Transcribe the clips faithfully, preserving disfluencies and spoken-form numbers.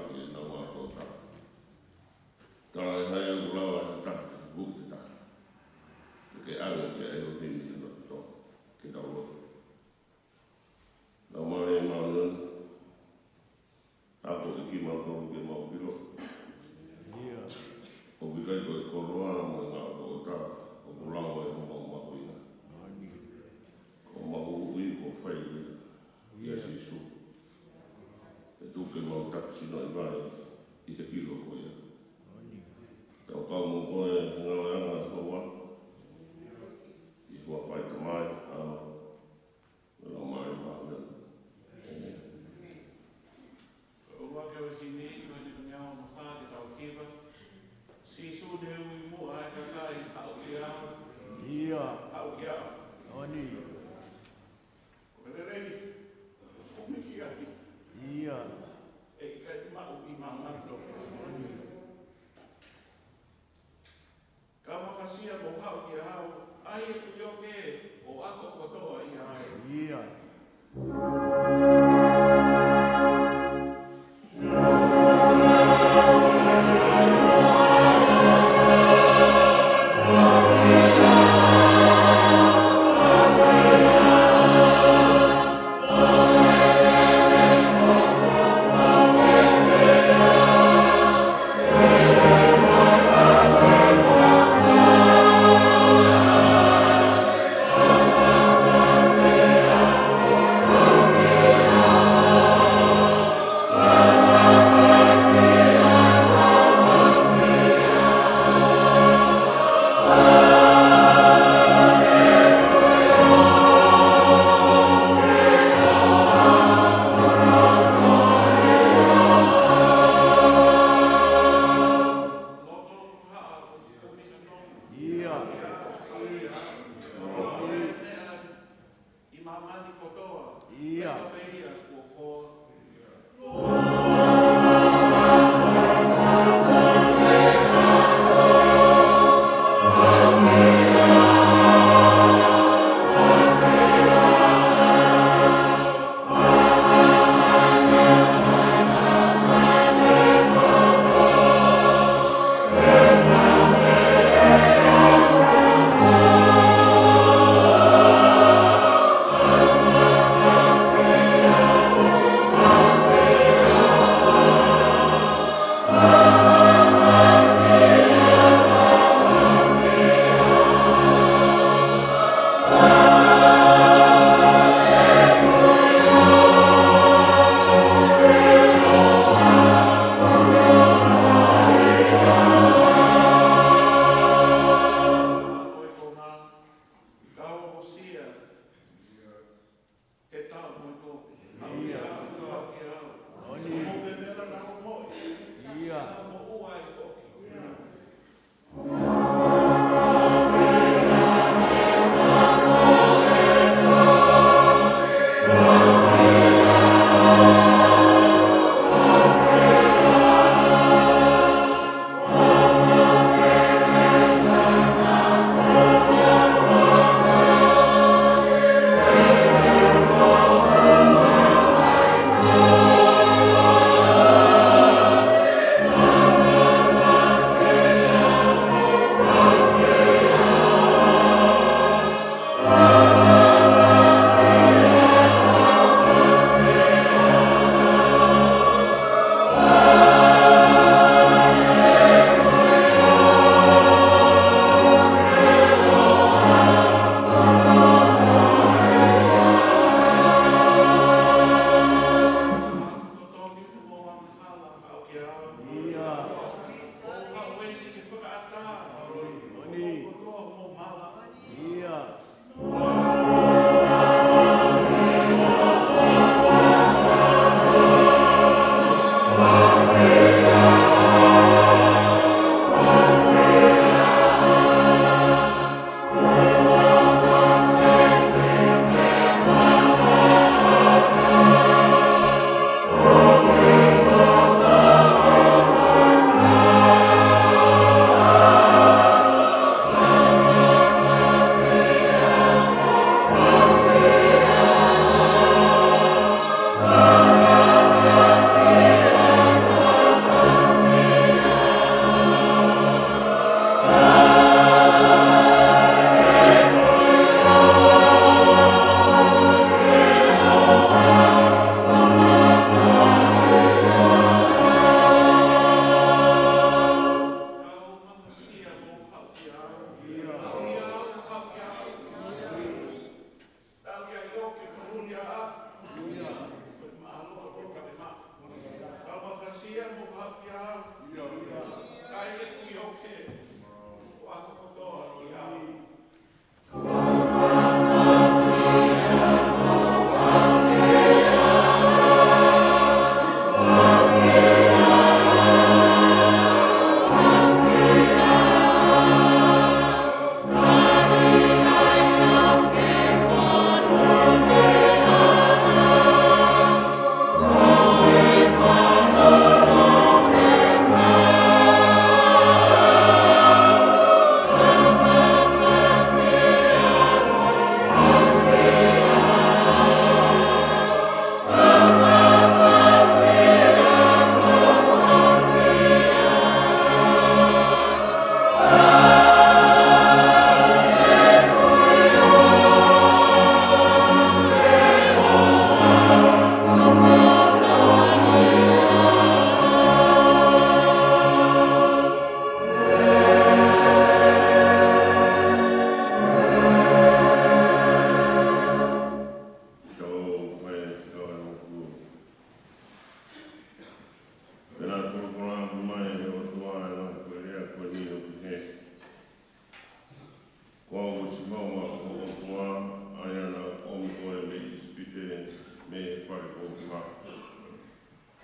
ʻi he nau ngā tōtā. Tala e hai ʻoku lava ʻe he taha ke huhuʻi e taha. Ke ke ʻange ki he ʻElohimi ʻa e loto. Ke tau lotu. Laumālie Māʻoniʻoni, ako ʻEiki mautolu ke mau ʻilo. ʻIo. ʻOku ʻikai ko e koloa mo e ngaahi tōtā ʻoku lau ai homau mahuʻinga. Ko homau huhuʻi kuo fai ʻia, ʻia Sīsū. Ke tuku ke mau takisinoʻi mai ʻi he ʻilo ko ia. Tau kau mo koe he ngāue ʻanga ʻo e ʻOtua. ʻI he huafa ʻo e Tamai, ʻa e ʻAlo, mo e Laumālie Māʻoniʻoni. ʻĒmeni. Ko e ʻuluaki ʻo e himi, ko e himi ʻe ono noa fā, ke tau hiva. Sīsū, ne ui muʻa e kakai, haʻu kiate au. ʻIo. Haʻu kiate au. ʻOni. Ko e lelei, kumi ki ai. ʻIo. ʻE ʻikai maʻu ʻi māmani. ʻOni. Ka mafasiaʻi mo haʻu kiate au, ʻa ia ʻoku ʻikai ke ʻo ako kotoa ia ai. ʻIo. ʻIo. ʻI māmani kotoa. ʻIo. Pea pehē ia kuo fou. He taha mo e kofi. Haʻu kiate au, haʻu kiate au. ʻOni. Mo e meʻa naʻa mo moʻui. ʻIo. Naʻa mo ʻuai foki. Pea naʻe folofola mai ʻe he ʻOtua ʻa e ngaahi foʻi lea ko eni ʻo pehē: Ko au ko Sihova ko ho ʻOtua, ʻa ia naʻa ku ʻomi koe mei ʻIsipite, mei he fale kofuha.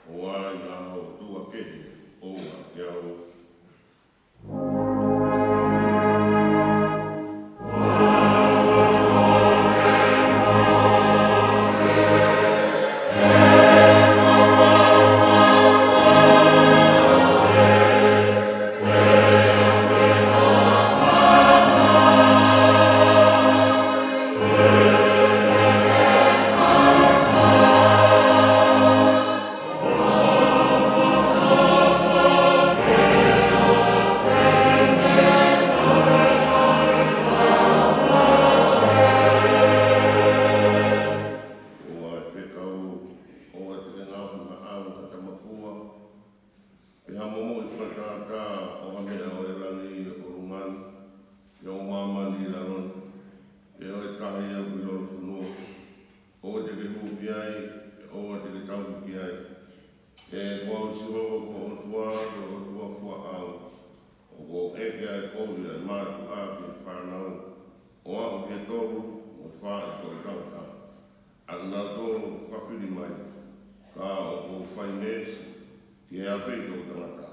ʻOua ʻe ngaahi ʻotua kehe ʻo ʻiate au. ʻOua ʻe fekau, ʻoua te ke ngaohi maʻau ha tama kua, pe ha momoʻi fakatātā ʻo ha meʻa ʻo e langi ʻi ʻolunga ni, pe ʻo māmani ʻi lalo ni, pe ʻo e tahi ʻoku ʻi lolofonua. ʻOua te ke hū ki ai, pe ʻoua te ke tauhi ki ai. He ko au Sihova ko ho ʻOtua, ko e ʻOtua fua ʻau, ʻoku ou ʻeke ʻa e kovi ʻa e mātuʻa ki he fānau, ʻo aʻu ki he tolu mo e fā ʻi he toʻutangata, ʻa kinautolu ʻoku fakafili mai, ka ʻoku ou fai meesi ki he afeʻi toʻutangata,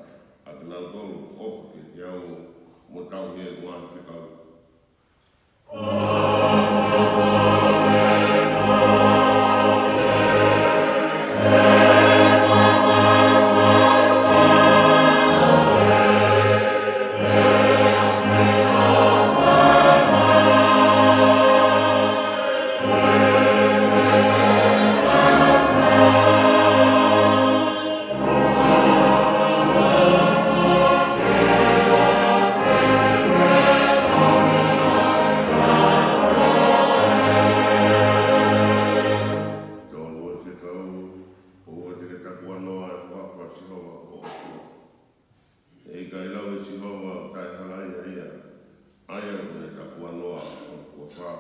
ʻa kinautolu ʻoku ʻofa kiate au mo tauhi ʻeku ngaahi fekau. Tolu ʻo e fekau: ʻOua te ke takuanoa ʻa e huafa ʻo Sihova ko ho ʻOtua. He ʻikai lau ʻe Sihova ʻo taʻehalaia ia ʻa ia ʻoku ne takuanoa hono huafa.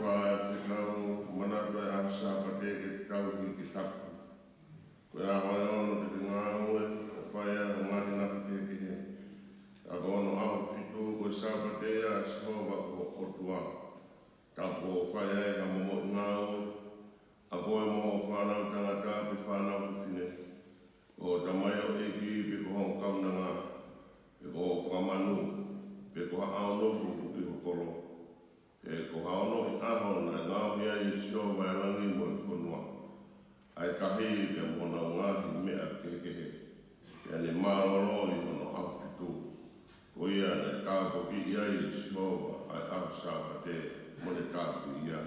Fā ʻo e fekau: Manatu ʻa e ʻaho Sāpate ke tauhi ke tapu. Ko e ʻaho ʻe ono te ke ngāue, ʻo fai ai hoʻo ngaahi nafo kehekehe. Ka ko hono ʻaho fitu ko e Sāpate ia ʻa Sihova ko ho ʻOtua. Tapu ʻo fai ai ha momoʻi ngāue, ʻa koe mo hoʻo fānau tangata pe fānau fefine, ko hoʻo tamaioʻeiki pe ko hoʻo kaunanga, pe ko hoʻo fakamanu, pe ko ha ʻaunofo ʻi ho kolo. He ko ha onoʻi ʻaho naʻe ngaohi ai ʻe Sihova ʻa e langi mo e fonua, ʻa e tahi pea mo honau ngaahi meʻa kehekehe, pea ne mālōlō ʻi hono ʻaho fitu. Ko ia naʻe tāpuakiʻi ai ʻe Sihova ʻa e ʻaho Sāpate, mo ne tāpui ia.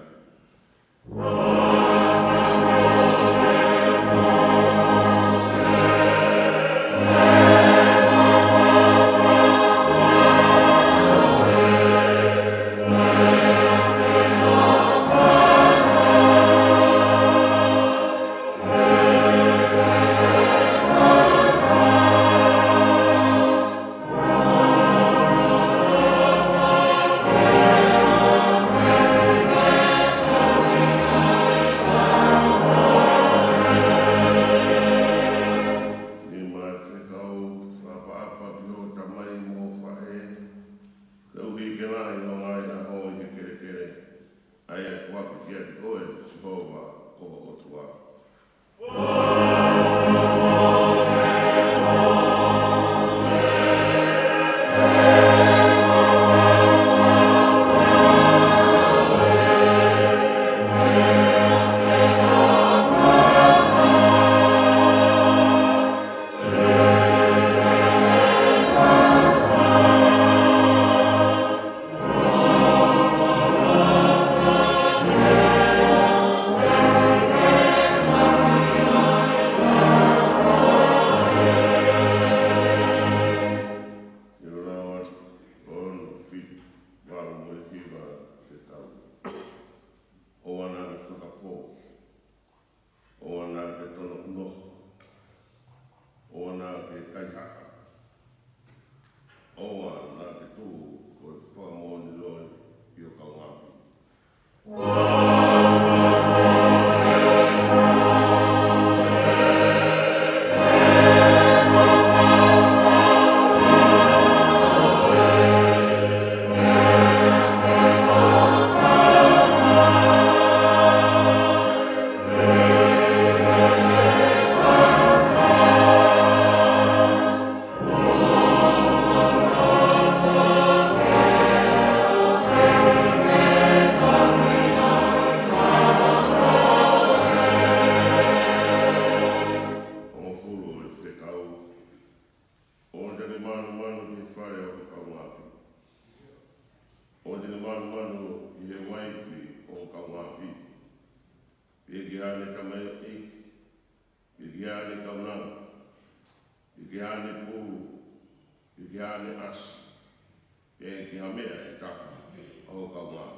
ʻAne tamaioʻeiki, ʻEiki ʻane kaunanga, ʻEiki ʻane pulu, ʻEiki ʻane ʻasi, ʻEiki ha meʻa ʻe taha ʻo kau mai.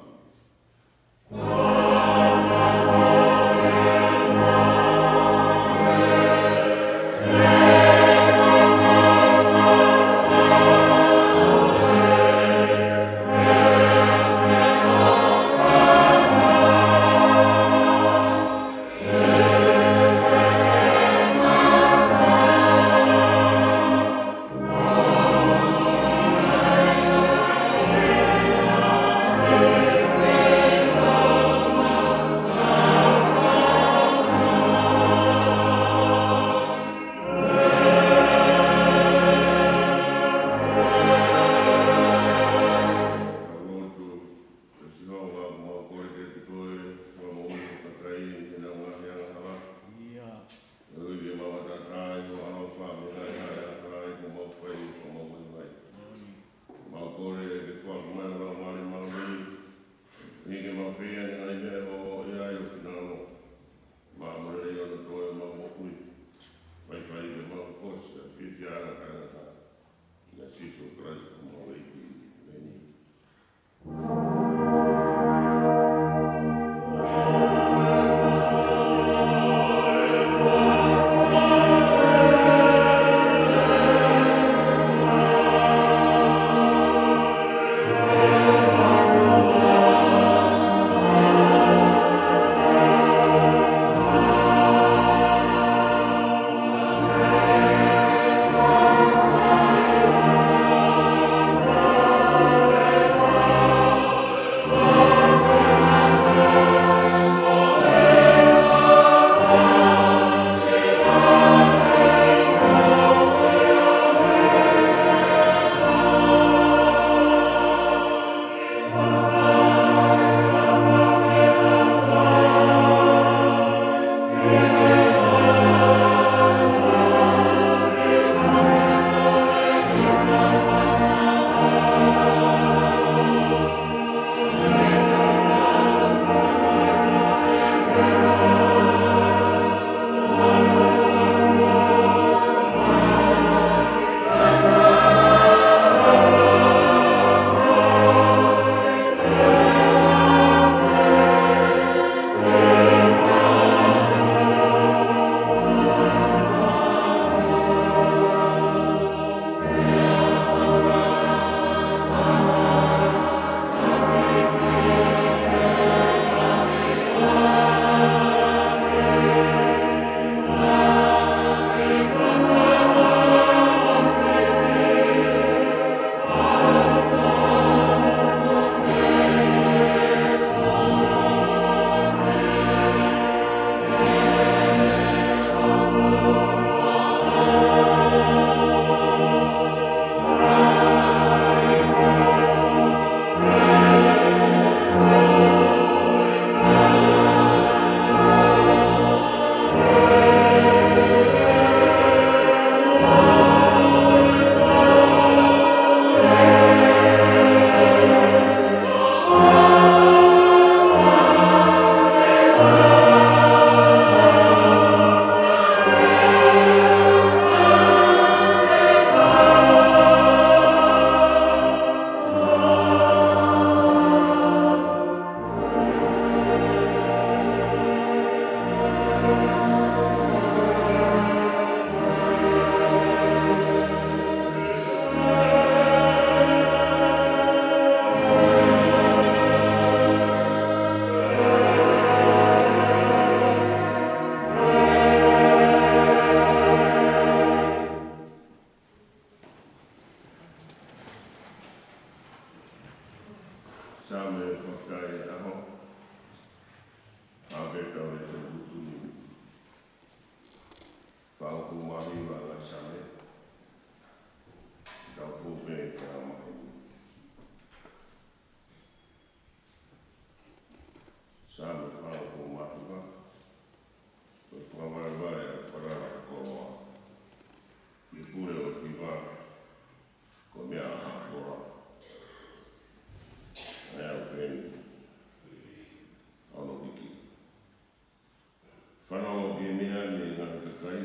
Fanongo ki he meʻa ni, ngaahi kakai,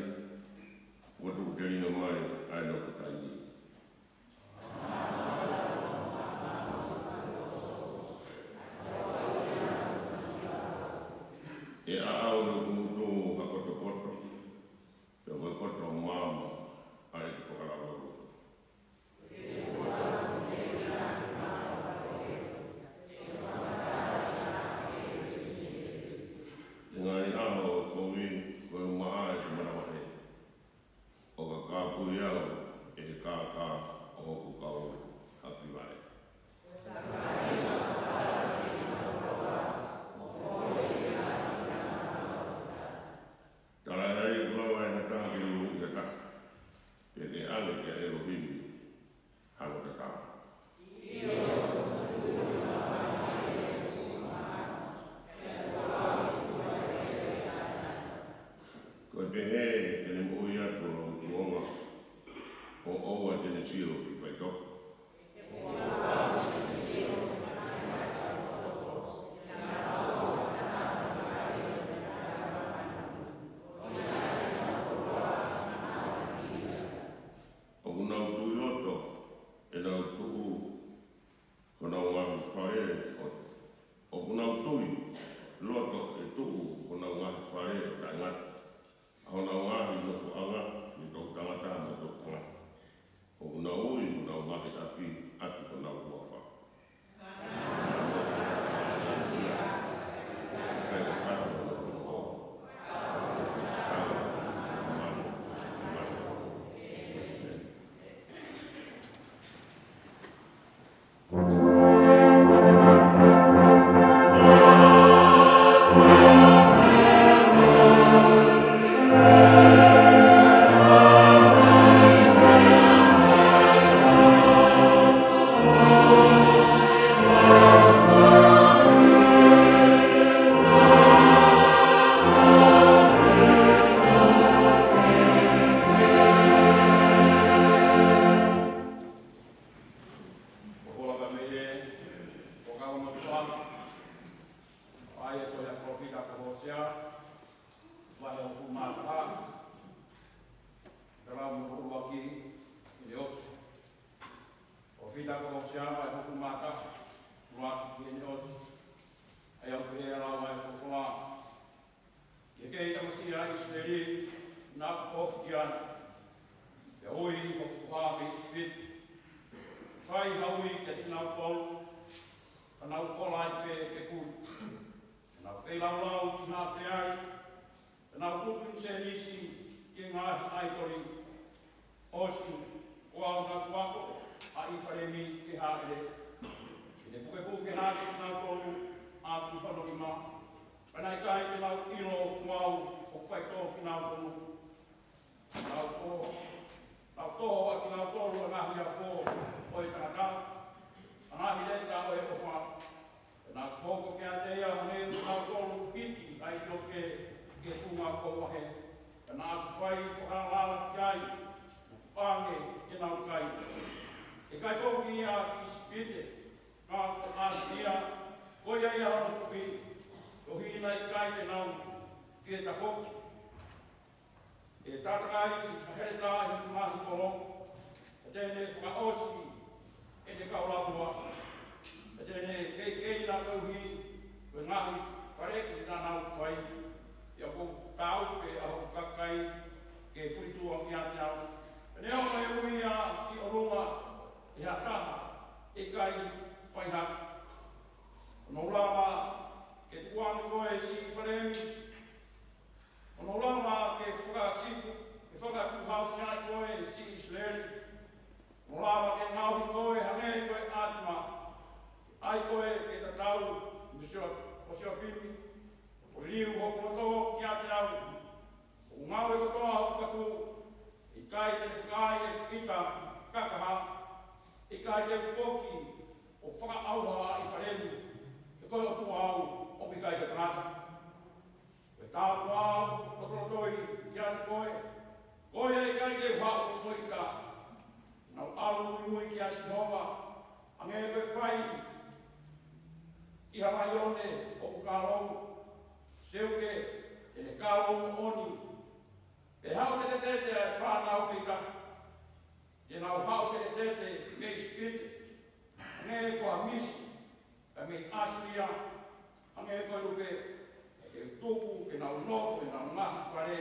kuo tuku telina mai ʻa e nofo taimi. ʻE ʻaʻau ʻi hoku ngutu ha kotokoto, pea ko e koto maama ʻa ʻeku fakalaulauloto. ʻI he ngaahi ʻaho kovi, ko e maʻa ʻeku manavahē, ʻo ka kāpui au ʻe he kākā ʻo hoku kau ʻapi vaʻe. Talaʻehai ʻoku lava ʻe ha taha ke ulu ʻi ha taha, pea ke ʻange kia ʻElohimi hano tatala. Ko e pehē te ne moʻui atu ʻa hoku tuʻunga, ʻo ʻoua te ne sio ki faʻitoka. ʻOku nau tui loto ʻenau tuʻu honau ngaahi fale ʻo, ʻoku nau tui loto ʻe tuʻu honau ngaahi fale ʻo taʻengata, ʻa honau ngaahi nofoʻanga ʻi he toʻutangata mo e toʻutangata. ʻOku nau ui honau ngaahi ʻapi ʻaki honau huafa. Ko e ʻuluaki meʻa, ko e kau mātuʻa, ʻa e tohi ʻa e palōfita ko Hōsea, vahe hongofulu mā taha, pea lau mei he ʻuluaki ki he ʻosi. Palōfita ko Hōsea, vahe hongofulu mā taha, ʻuluaki ki he ʻosi. ʻA ia ʻoku pehē ʻa e lau ʻa e folofola: Ki he kei tamasiʻi ʻa ʻIsileli naʻa ku ofi ki ai, pea ui hoku foha mei ʻIsipite, fai ha ui kiate kinautolu, ka nau hola ai pē ke kui. Ka nau feilaulau ki haʻa Peali, ka nau tuku ʻi Senisi ki he ngaahi ʻaitoli. ʻOsi, ko au naʻa ku ako ʻa ʻIfalemi ke hāʻele, ke ne pukepuke hake kinautolu ʻaki hono nima. Ka naʻe ʻikai te nau ʻilo ko au ʻoku faitoʻo kinautolu. Nau toho, nau toho ʻa kinautolu ʻa e ngaahi afo ʻo e tangata, ʻa e ngaahi leta ʻo e ʻofa. Pea naʻa ku hoko kiate ia hangē ko kinautolu hiki ʻa e ʻioke ki he funga kouahe. Pea naʻa ku fai fakalala ki ai, ʻo ʻoange ke nau kai. ʻE kai foki ia ki ʻIsipite, ka kuo ʻasi ia, ko ia ia hono kupi, koeʻuhi naʻe ʻikai te nau fie tafoki. ʻE tātakai ʻa e heletā ʻi he ngaahi kolo, pea te ne fakaʻosi ʻene kau lāvua, pea te ne keikei na koeʻuhi ko e ngaahi faleʻi naʻa nau fai. ʻIo, ʻoku ou taupe ʻa hoku kakai ke fulituʻa kiate au, pea neongo ʻe ui ia ki ʻolunga ʻe ha taha, ʻe ʻikai fai hake. ʻOku ou lava ke tukuange koe, siʻi ʻIfalemi. ʻOku ou lava ke fakasiku, ke fakatuʻuhausiaʻi koe, siʻi ʻIsileli. ʻOku ou lava ke ngaohi koe hangē ko e ʻākima, ʻai koe ke tatau mo Sio-, mo Siopimi. ʻOku liliu hoku loto kiate au, ʻoku ngāue kotoa hoku faku, ʻe ʻikai te ne fakaai ʻeku ʻita kakaha, ʻe ʻikai te u foki ʻo fakaʻauha ʻa ʻIfalemi, he ko e ʻOtua au, ʻoku ʻikai ko e tangata. Ko e tāpuaki ʻoku ou lotolotoʻi kiate koe, ko ia ʻe ʻikai te u haʻu mo e ʻita. Nau ʻalu muimui kia Sihova, hangē ko e fai ki ha laione ʻoku kālou, seuke, ʻe ne ka Tau moʻoni. ʻE haʻu ke te tete ʻa e fānau pika. Ke nau haʻu ke te tete mei Sipite. Hangē ko ʻAmisi, kae mei ʻAsilia, hangē ko Lupe, ke tuku ke nau nofo ʻi heʻenau ngaahi fale,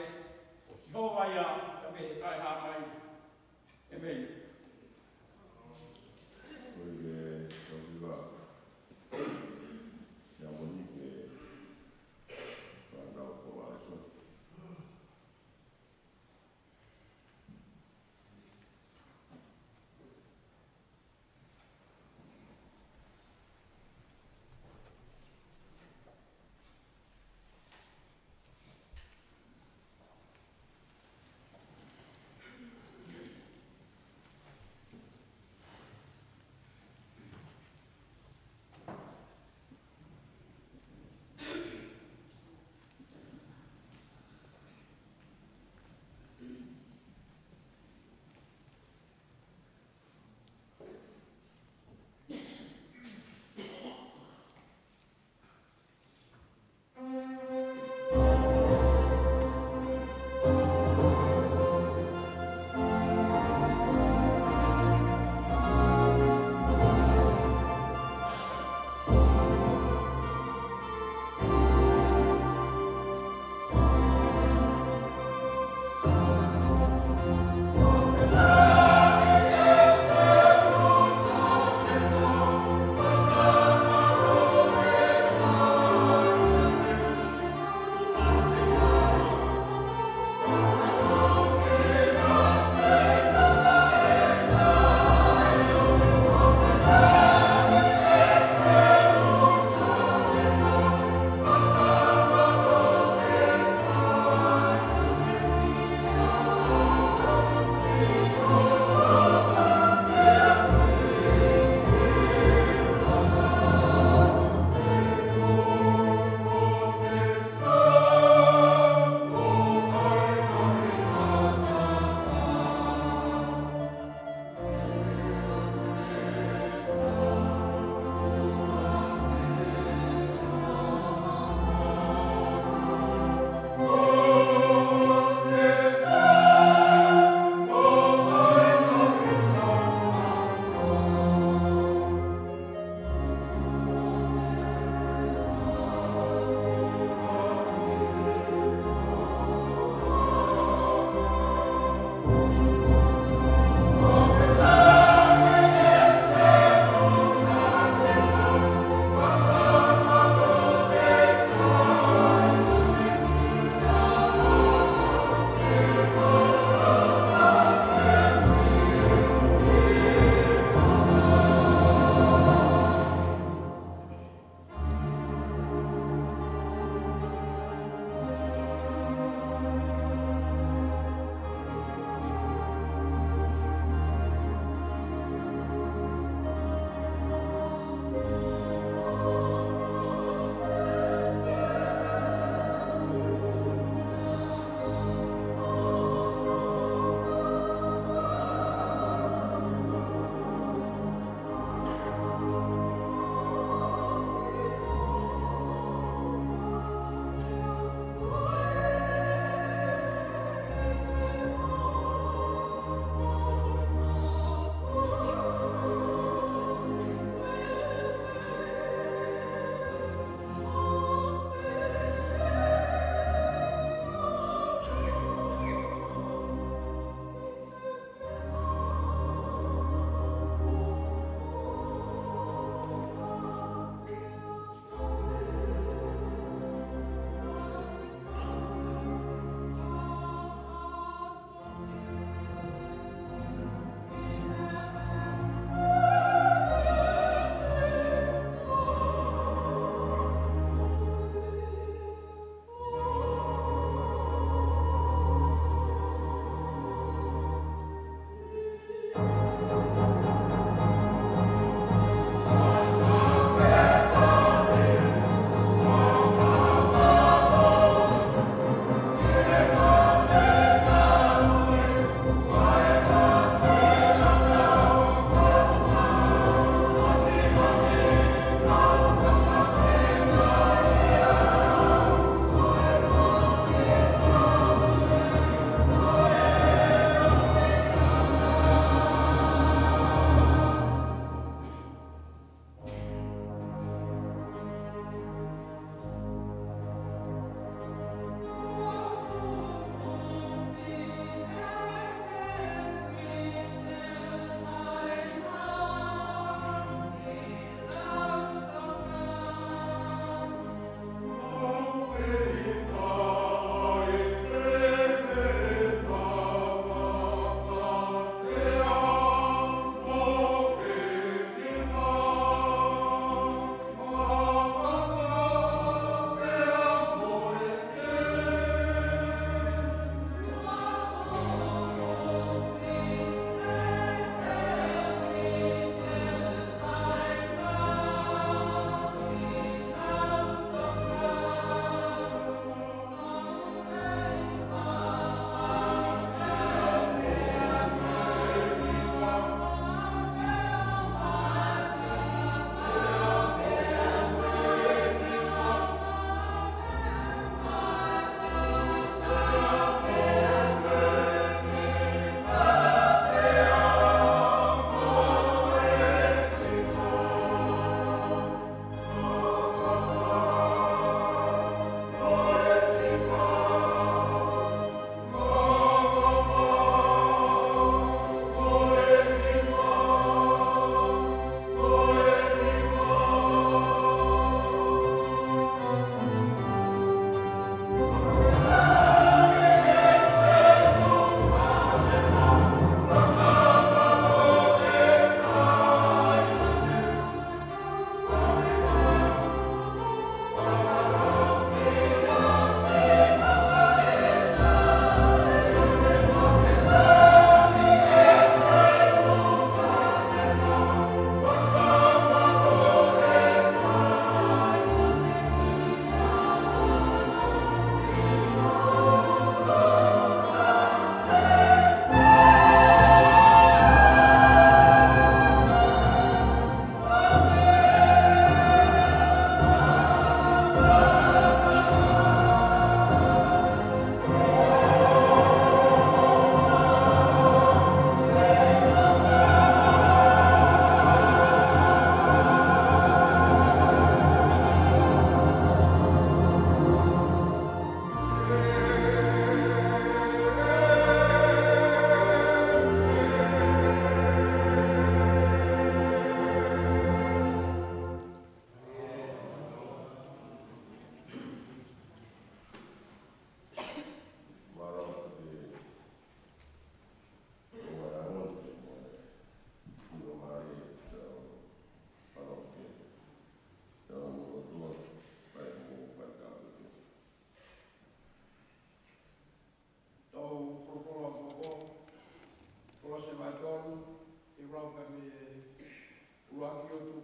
ʻo Sihova ia, kae mei he kaihā mai. ʻĒmeni. Ko ia, ko ia. Ia moni ke fānau ko la eso.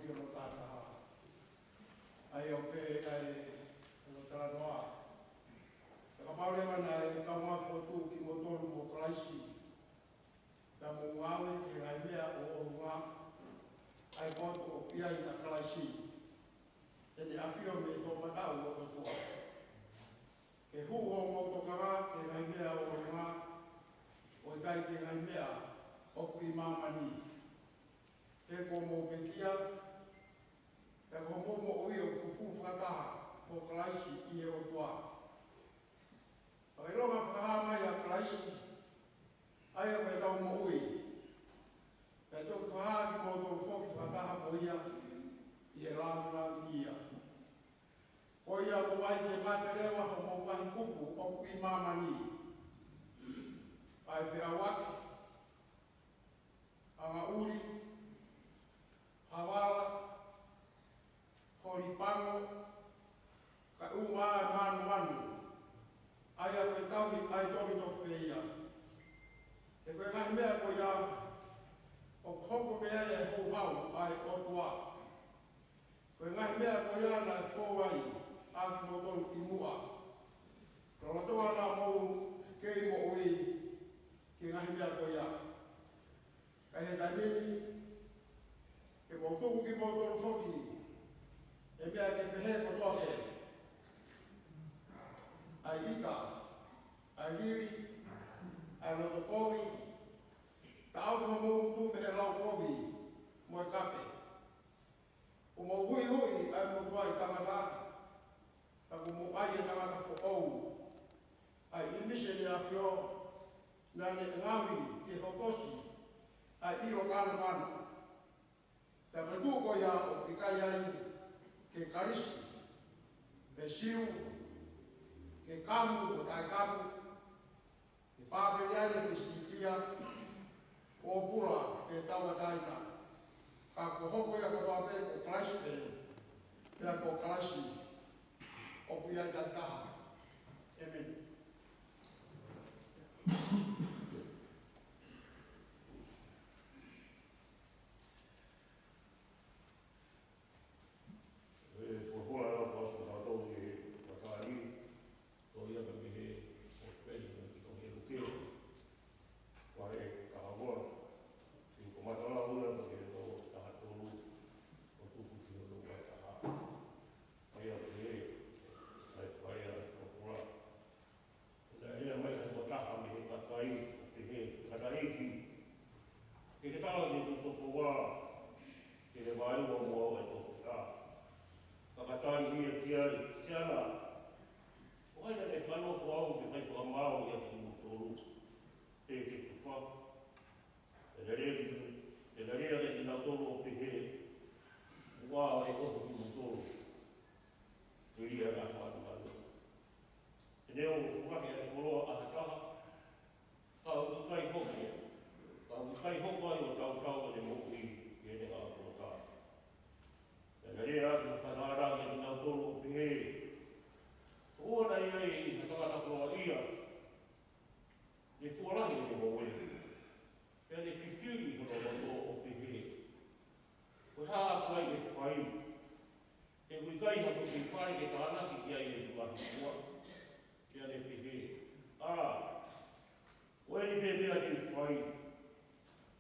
Ke mo tātaha. ʻA ia ʻoku pehē ʻa e talanoa. Ka kapau leva naʻe kaungā fokotuʻu kimoutolu mo Kalaisi, pea mou ngāue ki he ngaahi meʻa ʻo ʻolunga, ʻa e potu ʻoku ʻi ai ʻa Kalaisi, ʻene ʻafio mei he toʻomataʻu ʻo e ʻOtua, ke hū hoʻomou tokanga ki he ngaahi meʻa ʻo ʻolunga, ʻo ʻikai ki he ngaahi meʻa ʻoku ʻi māmani. He kuo mou pekia, pea ko hoʻomou moʻui ʻoku fufū fakataha mo Kalaisi ʻi he ʻOtua. Fakaʻilonga fakahā mai ʻa Kalaisi, ʻa ia ko ʻetau moʻui, pea toki fakahā kimoutolu foki fakataha mo ia ʻi he lāngilangi ia. Ko ia mou ʻai ke mate leva hoʻomou ngaahi kupu ʻoku ʻi māmani, ʻa e feʻauaki, angaʻuli, havala, holi pango, kae ʻumaʻā e mānumanu, ʻa ia ko e tauhi ʻaitoli tofu pē ia. He ko e ngaahi meʻa ko ia ʻoku hoko mei ai e houhau ʻa e ʻOtua. Ko e ngaahi meʻa ko ia naʻe fou ai ʻa kimoutolu kimuʻa, lolotonga naʻa mou kei moʻui, ki he ngaahi meʻa ko ia. Ka ʻi he taimi ni, ke mou tuku kimoutolu foki ʻe he meʻa ke pehē kotoa pē: ʻa e ʻita, ʻa e lili, ʻa e loto kovi, taʻofi homou ngutu mei he lau kovi mo e kape. Kuo mou huihui ʻa e motuʻaʻi tangata, ka kuo mou ʻai e tangata foʻou, ʻa e ʻīmisi ʻene ʻAfio, naʻa ne ngaohi ke hokosi ʻa e ʻilo kānokano. Pea ko e tuʻu ko ia ʻoku ʻikai ai ke Kalisi pe Siu, ke kamu pe taʻekamu, ke Papeliane pe Silitia, pōpula pe tauʻatāina, ka kuo hoko ia kotoa pē ko Kalaisi pē, pea ko Kalaisi ʻoku ʻi ai taha. ʻĒmeni. E, pōpula lau pasi ko tautolu e matali. Ko ia ka mei he Kosipeli naʻe tohi ʻe Luke, vahe taha ua, ʻi he kamata lau ia pea ki he veesi taha tolu, ʻo tuku ki he veesi taha. ʻA ia pē, ʻa e vahe ʻa e pōpula. Naʻe lea mai ha tokotaha mei he kakai, ʻo pehē, Tangataʻeiki, ke ke tala ki he tokoua, ke ne vaeua mo au ʻa e tokotaha. Ka ka tali ia ki ai, Siana, ko hai naʻa ne fanongo au ke fai fakamaau ʻiate kimoutolu, pe ke tufa? Pea ne lea ki, pea ne lea kiate kinautolu ʻo pehē, Muʻa ʻe ʻoho kimoutolu, telia ʻa e mānumanu. He neongo ʻoku lahi ʻa e koloa ʻa ha taha, ka ʻoku ʻikai hoko, ka ʻoku ʻikai hoko ai ʻo tautau ʻene moʻui ʻi heʻene ngaahi koloa. Pea ne lea ʻaki ha fakalāngilangi kiate kinautolu ʻo pehē, Ko ʻuhi naʻe ʻi ai ha tangata koloaʻia, ne fuʻu lahi ʻene ngoue. Pea ne fifili hono loto ʻo pehē, Ko e hā ʻoku ai ke fai? He ʻoku ʻikai haʻaku kei fale ke tānaki ki ai ʻeku ngaahi fua. Pea ne pehē, ʻĀ, ko eni pē meʻa te u fai,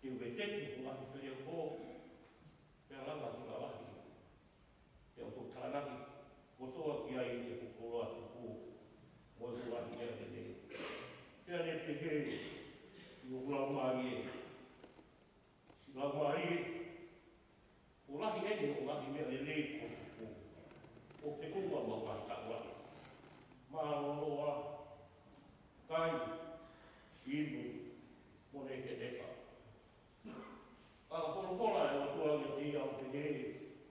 te u veteki hoku ngaahi feleʻoko, pea lava ke lalahi, pea u toki tānaki kotoa ki ai ʻeku koloa tupu mo ʻeku ngaahi meʻa lelei. Pea ne pehē ʻi hoku laumālie, Siʻi laumālie, kuo lahi eni hoʻo ngaahi meʻa lelei kuo tupu, ʻo feʻunga mo e ngaahi taʻu lahi. Mālōlō ā, kai, inu, mo nekeneka. Ka ka folofola ʻe he ʻOtua kiate ia ʻo pehē,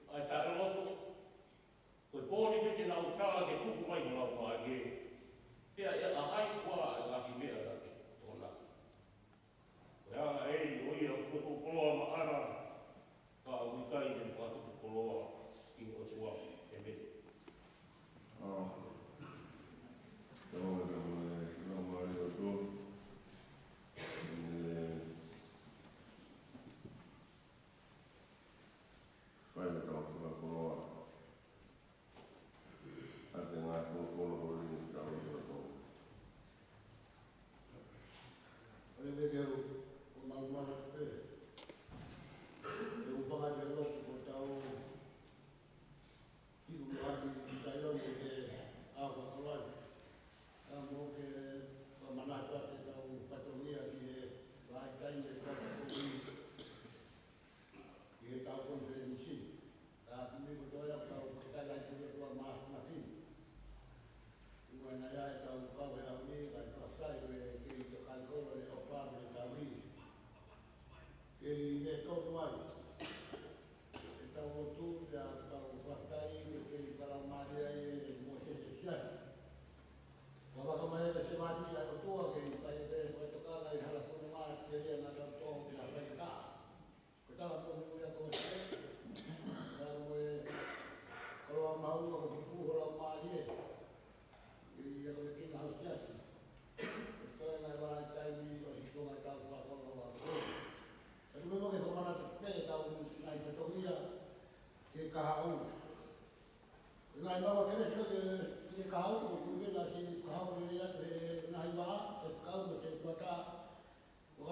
ʻA e taʻeloto, ko e pō ni pē te nau tala ke tuku mai ho laumālie, pea ʻe ʻa hai koā ʻa e ngaahi meʻa naʻa ke tokonaki? Ko e anga eni ʻo ia kuo tuʻu koloa maʻana,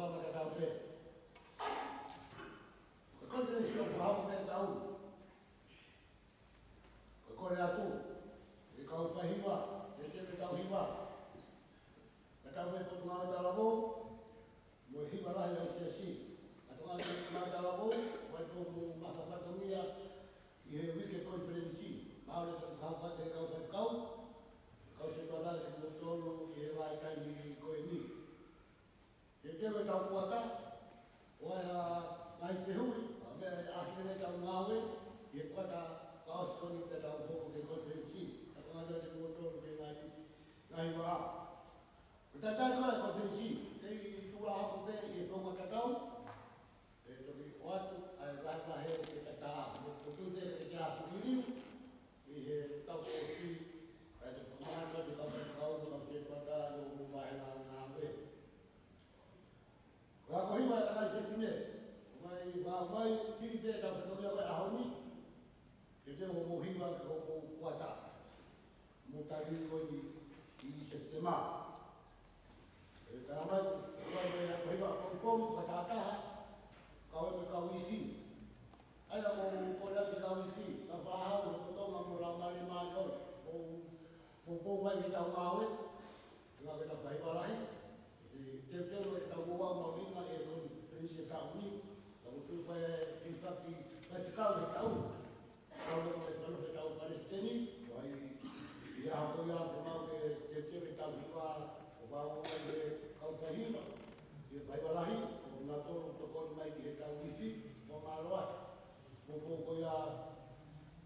Tau pē. Ko e konifelenisi ʻoku hoko pē taʻu. Ko e kole atu ki he kau faihiva, ke teke tau hiva. Ka tau pē Potungāue Talavou, mo e hiva lahi ʻa e siasi. Ka tau ngāue talavou, ʻoku ʻi ai pē mo e fatongia ʻi he uike konifelenisi. Mālō e fakatapu ki he kau faifekau, kau setuata, kimoutolu ʻi he vahaʻa taimi ko eni. Teuteu ʻetau kuata, ʻo ʻai ʻa e ngaahi fehuʻi, ʻa e meʻa ʻe ʻasi mei heʻetau ngāue, ʻi he kuata kuo ʻosi ko eni pea tau hoko ki he konifelenisi. Ka tau ngāue kimoutolu ki he ngaahi, ngaahi vahaʻa. Ko e talitali ko ē ʻa e konifelenisi, kei tuʻu hake pē ʻi he founga tatau, ʻe toki ʻoatu ʻa e vahevahe ke tatā, mo e potu te ke te apu liliu, ʻi he taʻu kuo ʻosi, kae toki fakamālō atu ki he kau faifekau, kau setuata, ʻi hoʻomou vāhenga ngāue. Ko e ako hiva ʻa e kakai fefine, ʻomai, ʻomai, fili pē ʻetau fatongia ko ē ʻaho ni, ke teu hoʻomou hiva ki hoʻomou kuata. Mo tali ko eni ʻi Sepitema. ʻE, talamai, ko e ako hiva pongipongi, ko e taha taha, kau ai mo e kau ifi. ʻA ia ʻoku ou kole atu ki he kau ifi, ka fāhau, ko Tonga mo Laumālie Māʻoniʻoni, ʻo, ʻo poupou mai ki heʻetau ngāue, ʻi he ngāue ʻetau faiva lahi, ʻi he teuteu ʻetau ouau mahuʻinga ʻi he konifelenisi ʻo e taʻu ni, ka ʻoku ou tui ko e fefaki, fefaki ʻo e taʻu. Kau mo e kanofe ʻetau palesiteni, ʻo ʻai ʻi he ʻaho ko ia ke mau ke teuteu ʻetau hiva, ʻo vāofi mai ʻe he kau faihiva, ʻi he faiva lahi, ʻo nautolu tokoni mai ki heʻetau ifi, ʻo mālō atu. Poupou ko ia,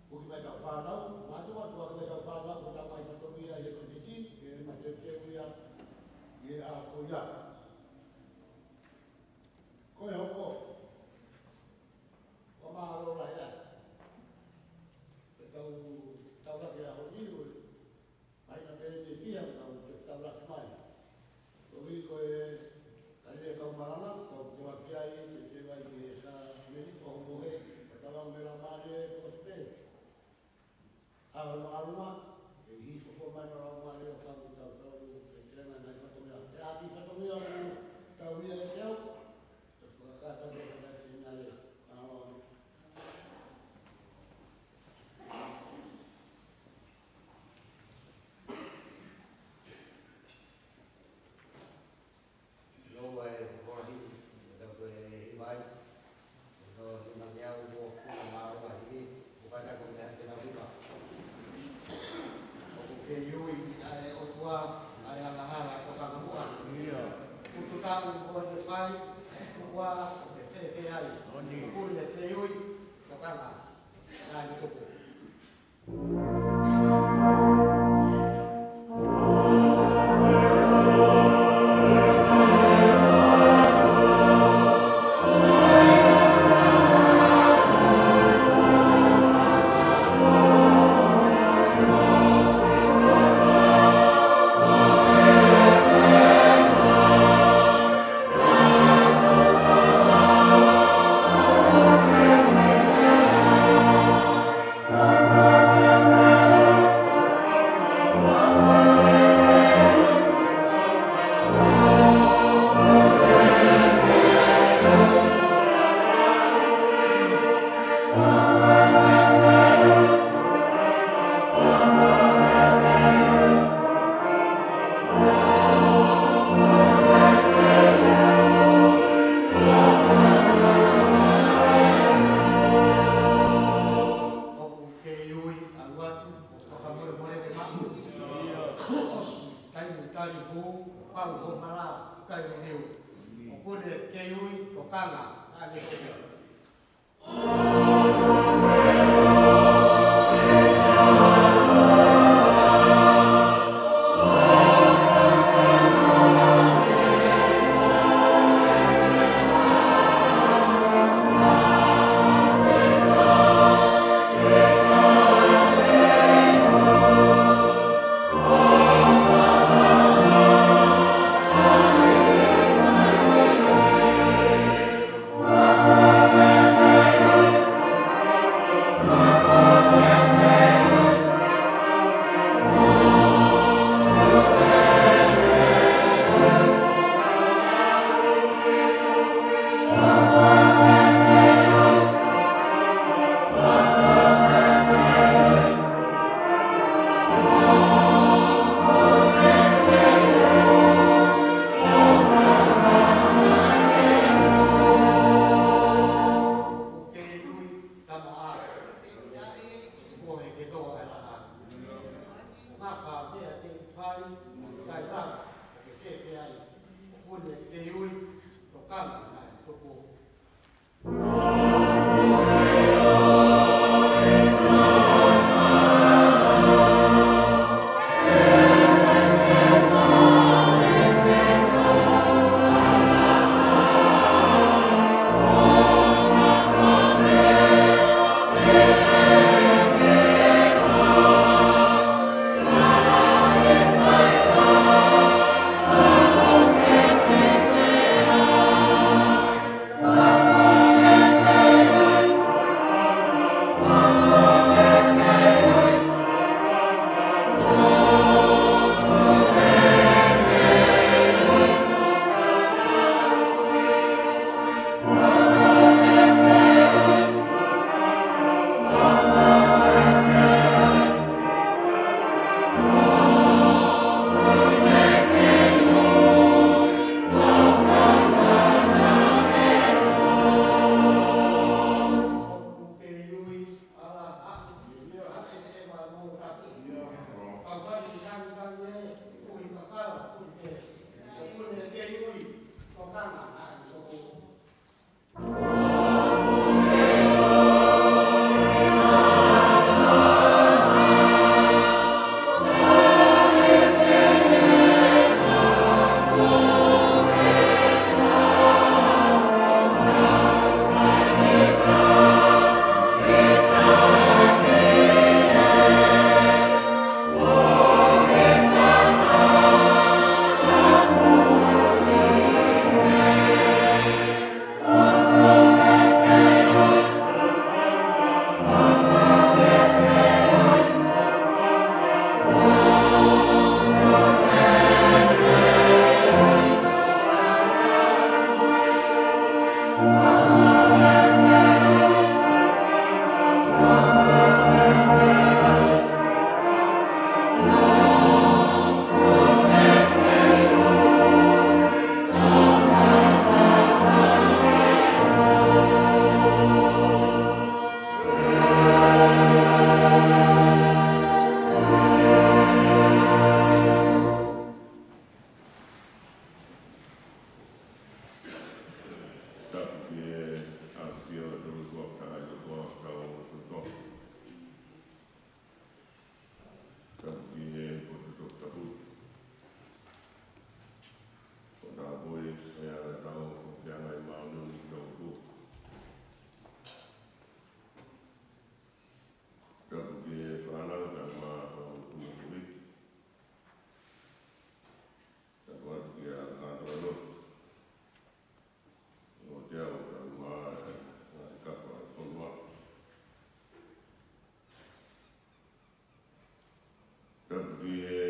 foki mai ʻetau fānau, mātuʻa, tuʻu hake mai ʻetau fānau, ko ʻetau ngaahi fatongia ʻi he konifelenisi, ke ma teuteu ia, ʻi he ʻaho ko ia. Ko e hoko. Fakamālō lahi atu. Pea tau, tau laki ʻaho ni, ʻo e mai na pē te pia, tau, tau laki mai. Ko e ʻuhi ko e, kali e kau malanga, tau tau ki ai, te te vai me sa, me ni ko mo he, ka tau mera mare, ko te. ʻAlu, ʻalu mai, ke hifo mai ʻa e Laumālie ʻo fakatatau, ke tenga mai fatongia. Ke ʻaki fatongia ʻoku tau ia ʻiate au, ke fakakata ke fakatau sinale. ʻAlu. Lo e kola hiki, ʻo tau ko e hiva ai. ʻO tau hiva ke au mo kula mālō a hiki, ʻo kata ko mea te nau hiva. ʻOku kei ui ʻa e ʻOtua, ʻa e angahala ko Kangamua. ʻIo. Kutu taku ko te fai, kua, ko te fēfē ai. ʻOni. Kuli e kei ui, ko Kanga. Nā ni tuku. ʻOku kei ui, ʻalu atu, ʻo fakamolemole ke maʻu. ʻOsi, taimi tali hū, pau ho mala, kai mo hiu. ʻOku ne kei ui, ko Kanga, ʻa ne kei ui. Tapu ki he potu toputapu. Ko e tāpuaki ʻa e ʻetau feangai māʻoniʻoni ki he ʻOtua. Tapu ki he fānau kae ʻumaʻā e kau ʻutu ʻi he ʻeiki. Tapu atu kia kātoa lotu. ʻOku tau tau mai, ʻa e kapa fonua. Tapu ki he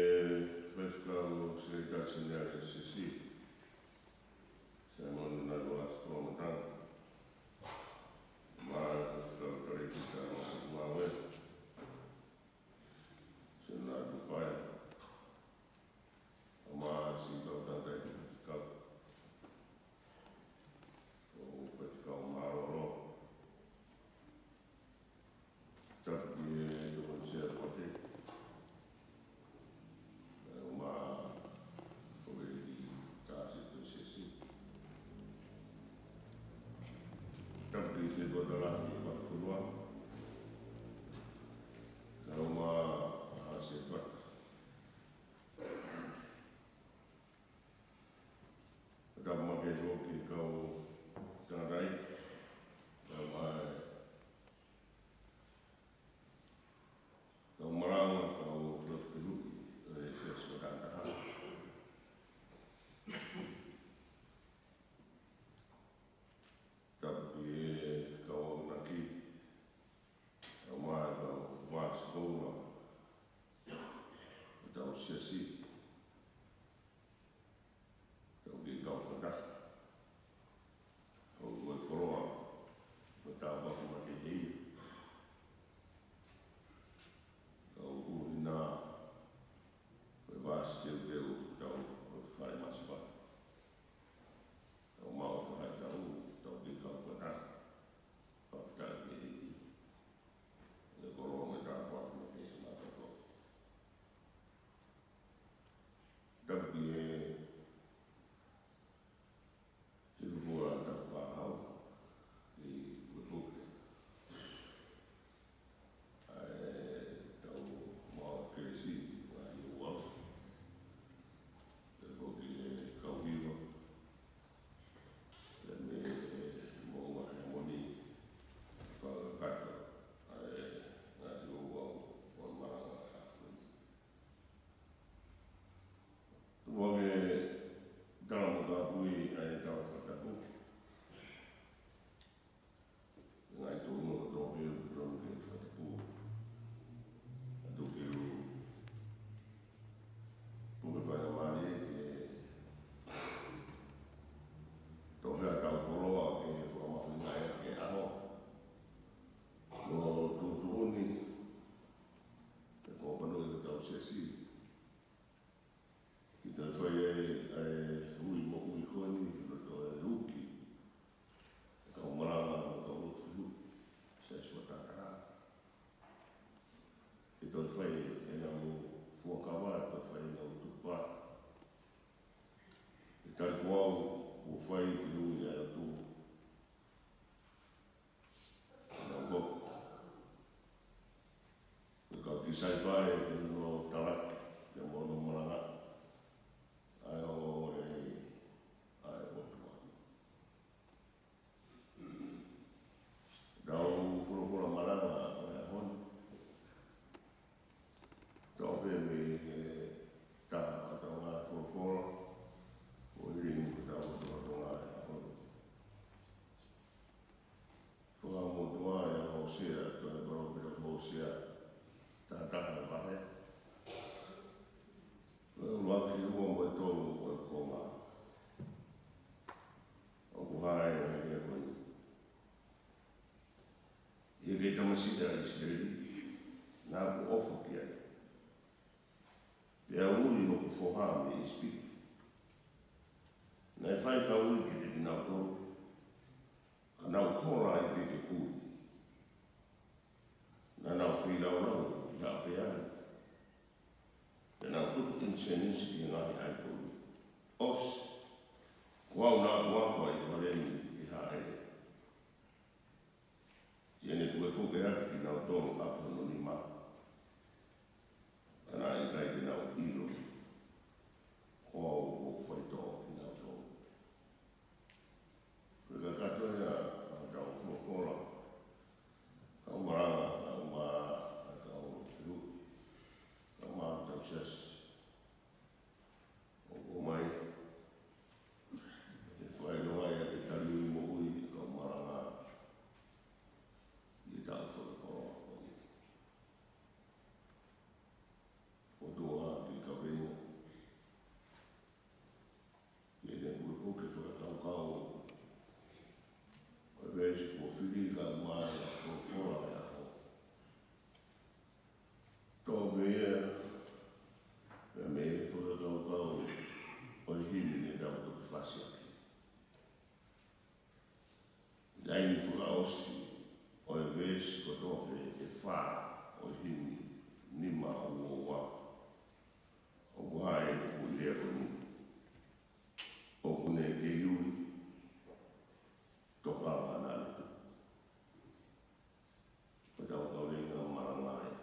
Faifekau Sekelitali Senior ʻo e Siasi, Saimone Naivola Sitoa Matana, mo e Faifekau Talēkita Maʻu Ngāue, Sena Tupaea, mo e siʻi kau tangataʻeiki faifekau, ʻo faifekau mālōlō. Tapu ki he tokoni sea ʻo e poate, ʻumaʻā e ʻEiki Tāsito Siasi. Tapu ki he Setuata Lahi ʻo e Fonua, ʻumaʻā e Setuata. Tapu makehe ki he kau tangataʻeiki, ʻumaʻā e kau malanga, kau lotu fehuʻi ʻo e Siasi Fakataha. Tapu ki he kau akonaki, ʻumaʻā e kau vāsi koula ʻo ʻetau Siasi. Tau kei kau fakataha. ʻOku ʻi ai e koloa, ko e tāpuaki makehe ia. Tau kuhina, ko e vāsi teuteu, tau fale masiva. Tau maʻu e faʻahitaʻu, tau kei kau fakataha. Fakafetaʻi ki he ʻEiki. ʻI he koloa mo e tāpuaki makehe maʻatautolu. Tapu ki he hifo fua ʻetau kahaʻu ʻi Pukepuke. ʻA ʻetau maʻu kelesi ʻi he ngaahi ouau. Pea foki ki he kau hiva. Pea mei he Moʻunga Hēmoni, fakakakato ʻa e ngaahi ouau ʻo e malanga ʻa e ʻaho ni. Tuku ange ke tala mo kāpui ʻa e tau fakatapu. Ngaahi tōnounou tōpeu tonu ke fakatapu. ʻA e tuku ke u puke faingamālie ke toʻo pē ʻetau koloa ke fakamahuʻingaʻi ʻaki e ʻaho. Ko e tuʻutuʻuni, ke kōpanoʻi ʻetau Siasi. Ke toe fai ai ʻa e ui moʻui ko eni, ke toe uki e kau malanga mo e kau lotu fehuʻi, Siasi Fakataha. Ke toe fai ʻenau fuakava, toe fai ʻenau tukupā. Ke tali ko au, kuo Fai ki he ui ʻa e ʻOtua. Naʻa nau hoko ko e kau tisaipale ki hono talaki pea mo hono malanga ʻa e ongoongolelei ʻa e ʻOtua. Tau folofola malanga ʻo e ʻaho ni. Tau pē mei he taha ʻo e folofola, ʻo ʻiloʻi ko e taha ʻo e folofola ʻo e ʻaho ni. Fakamotuʻa ʻia Hōsea, tohi palōfita ko Hōsea, taha taha vahe. Ko e ʻuluaki, ua mo e tolu ʻo e konga. ʻOku hā ʻi he ngaahi lea ko eni. ʻI he kei tamasiʻi ʻa ʻIsileli, naʻa ku ʻofa ki ai, pea u ui hoku foha mei ʻIsipite. Naʻe fai ha ui kiate kinautolu, ka nau hola ai pē ke puli. Naʻa nau feilaulau ki Haʻapeali, pea nau tuku ʻinisenisi ki he ngaahi ʻaitoli. ʻOsi, ko au naʻa ku ako ʻa ʻIfalemi ke hāʻele. Siʻi ne pukepuke hake kinautolu ʻaki hono nima, ka naʻe ʻikai te nau ʻilo ko au ʻoku faitoʻo kinautolu. Ko e kakato ia ʻa hotau folofola, kau malanga, kau mā, kau fehuʻi, kau mā hotau siasi. ʻOku ʻomai ʻe he fakaʻilonga ia ke taliui moʻui ʻa e kau malanga ʻi he taʻu fakakoloa ko eni. ʻOtua, ke kaveinga, ke ne pukepuke fakakaukau ʻo e veesi kuo fili kae ʻumaʻā ʻa e folofola ʻo e ʻaho. Tō pē ia pea mei he fakakaukau ʻo e himi ne tau toki fasiaki. Laine fakaʻosi ʻo e veesi kotoa pē ʻe fā ʻo e himi nima ua ua, ʻoku hā ʻi he lea ko eni: ʻOku ne kei ui, tokanga naʻa ne tuku. Ko ʻetau kaveinga malanga ia.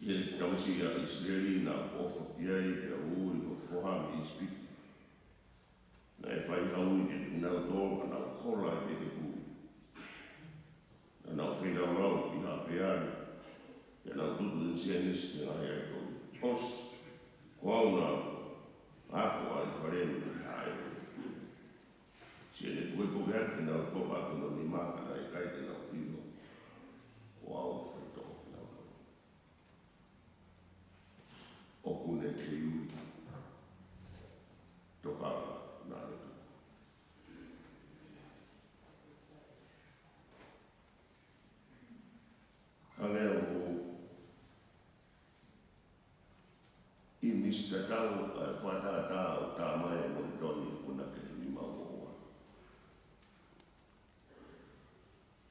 ʻI he tamasiʻi ʻa ʻIsileli naʻa ku ʻofa ki ai, pea u ui hoku foha mei ʻIsipite. Naʻe fai ha ui kiate kinautolu, ka nau hola ai pē ke puli. Naʻa nau feilaulau ki Haʻapeali, pea nau tuku ʻinisenisi ki he ngaahi ʻaitoli. ʻOsi, ko au naʻa ku ako ʻa ʻIfalemi ke hāʻele. Siʻi ne pukepuke hake kinautolu ʻaki hono nima, ka naʻe ʻikai te nau ʻilo ko au ʻoku faitoʻo kinautolu. ʻOku ne kei ui, tokanga naʻa ne tuku. Hangē ʻoku ʻi Misitā Tau ʻa e fakatātā ʻoku tā mai ʻe Molitoni he punake nima ua ua,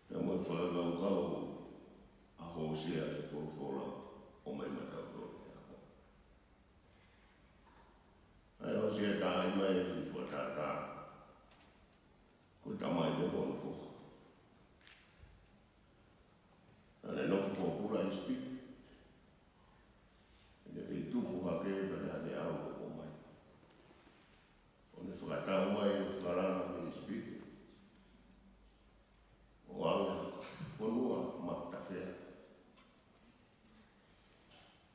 pea mo e fakakaukau ʻa Hōsea he folofola ʻoku ʻomai maʻatautolu he ʻaho ni. ʻA ia ʻosi e tā mai e fakatātā, ko e tamai pē mo hono foha. Naʻa ne nofo pōpula ʻi ʻIsipite. ʻI heʻene kei tupu hake pea naʻa ne ʻalu ʻo ʻomai, ʻo ne fakatau mai e fakalanga mei ʻIsipite ʻo aʻu ki he fonua matafea.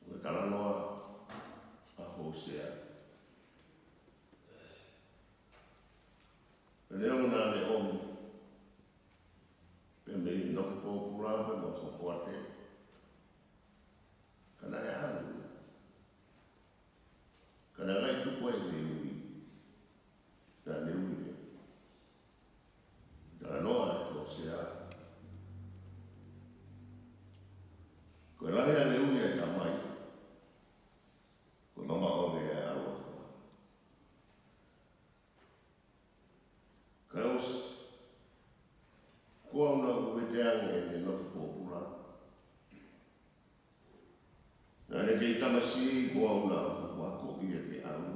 Ko e talanoa ʻa Hōsea. Pea neongo naʻa ne ʻomi pē mei he nofo pōpula pea mo e hopoate, ka naʻe ʻalu ia. Ka naʻe ʻikai tupu ai ʻene ui. Naʻa ne ui pē. Talanoa ʻa Hōsea, ko e lahi ange ʻa e ui ʻa e tamai, ko e mamaʻo ange ʻa e ʻaloʻofa. Kae ʻosi, ko au naʻa ku vete ange ʻene nofo pōpula. Naʻa ne kei tamasiʻi, ko au naʻa ku akoʻi ia ke ʻalu.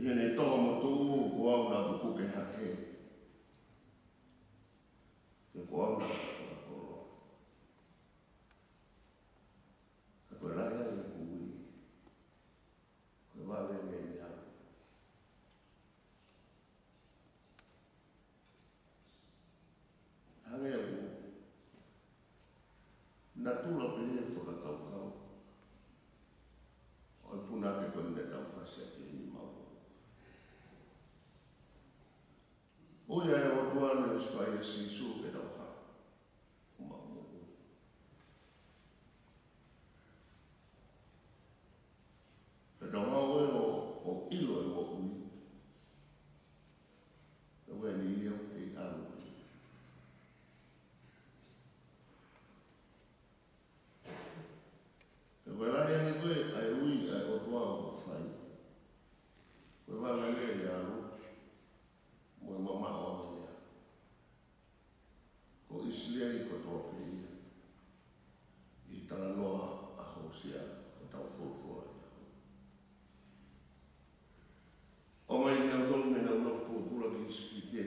Heʻene tonga mo tuʻu, ko au naʻa ku puke hake, pea ko au naʻa ku fakakoloa. Ka ko e lahi ange ʻeku ui, ko e vave ange ʻene ʻalu. Hangē ʻoku natula pehē e fakakaukau ʻo e punake ko eni naʻa tau fasi ʻaki ʻi he maʻu. ʻOku ʻi ai e ʻOtua naʻe ʻosi fai ʻe Sīsū ke tau haʻu ʻo maʻu moʻui. Pea tau haʻu ʻo, ʻo ʻilo e moʻui. Pea ʻoku ʻi ai e niʻihi ʻoku kei ʻalu. Pea ko e lahi ange ko ē ʻa e ui ʻa e ʻOtua ʻoku fai, ko e vave ange ʻene ʻalu, mo e mamaʻo ange ʻene ʻalu. Ko ʻIsileli kotoa pē ia ʻi he talanoa ʻa Hōsea ʻoku tau folofola ai. ʻOmai kinautolu mei heʻenau nofo pōpula ki ʻIsipite.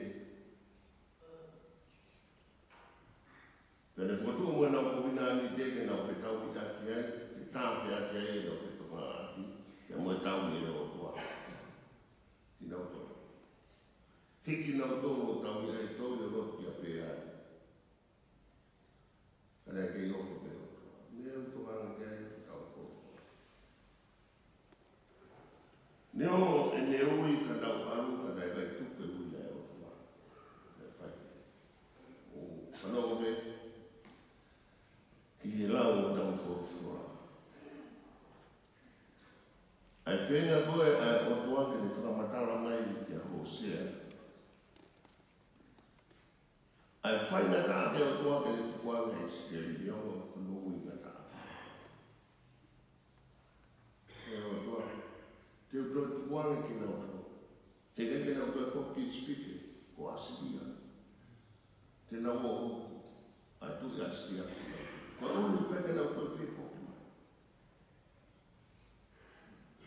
Pea ne fokotuʻu mo ʻenau kovinānite ke nau fetauhiʻaki ai, fetāfeaki ai ʻenau fetongaʻaki, pea mo e tauhi ʻa e ʻOtua kinautolu. Hiki kinautolu ʻo tauhi ʻa e toli ʻo lotu kia Peali. Ka naʻe kei ofo pē ʻOtua. Ne u tokanga ki ai ʻo tau folofola. Neongo ʻene ui ka nau ʻalu, ka naʻe ʻikai tuku e ui ʻa e ʻOtua. Naʻe fai. ʻO fanongo pē ki he lau ʻo tau folofola. ʻA e feinga ko ē ʻa e ʻOtua ke ne fakamatala mai kia Hōsea. ʻA e faingataʻa ʻa e ʻOtua ke ne tukuange ʻa ʻIsileli, neongo hono ui ngataʻa. ʻE ʻOtua, te u toe tukuange kinautolu. He ʻikai ke nau toe foki ki ʻIsipite, ko ʻAsilia. Te nau ō hoko ʻa e tuʻi ʻAsilia. Koeʻuhi ʻikai ke nau toe foki mai.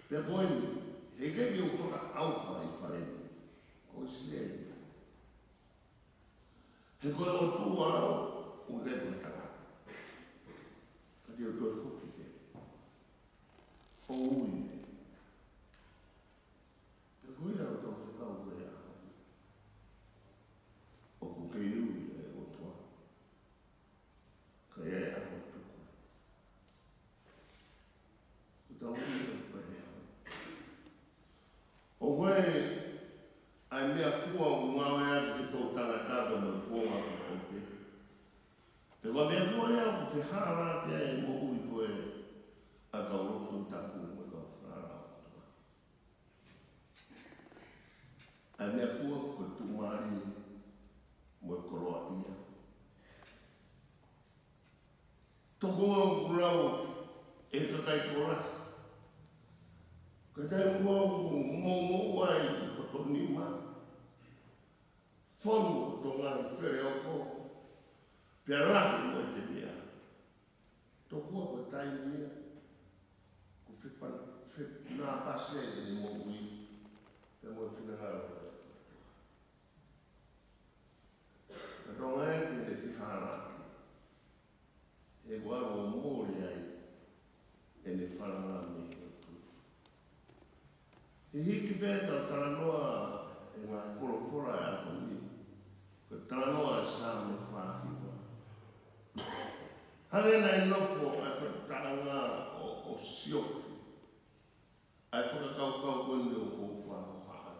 Pea ko eni, he ʻikai ke u fakaʻauha ʻi fale ni, ko ʻIsileli. He ko e ʻOtua au, ʻoku ʻikai ko e tangata. Ka te u toe foki pē ʻo ui pē. Pea ko ia ʻoku tau fekau ko e ʻaho ni. ʻOku kei ui ʻa e ʻOtua. Ka ʻi ai e ʻaho tuku. ʻOku tau ui ʻa e ʻOtua. ʻOku ʻi ai ʻa e meʻafua ʻoku ngāueʻaki ki he toʻutangata ka mo e kuonga ko ē. Pea ko e meʻafua ia ʻoku fehālaaki ai e moʻui ko ē ʻa e kau lotu tapu mo e kau falala ʻa e ʻOtua. ʻA e meʻafua ko e tuʻumālie mo e koloaʻia. Toko ua ʻoku lau ʻe he kakai tokolahi. Ka taimi ʻoku momomo ai hoto nima, fonu hoto ngaahi feleoko, pea lahi mo e temea. Tokua ko e taimi ia ʻoku fepana, fenāpasi ai ʻene moʻui, pea mo e finangalo ʻo e ʻOtua. Ka tau ngāue ke ne fehālaaki, he ʻoku ʻalu ʻo mole ai ʻene falala mei he ʻOtua. He hiki pē ʻetau talanoa ʻi he ngaahi folofola ʻo e ʻaho ni, ko e talanoa ʻa e Saame fā hiva. Hangē naʻe nofo ʻa e fakatahaʻanga ʻo, ʻo siofi ʻa e fakakaukau ko eni ʻoku ou fakahohaʻa.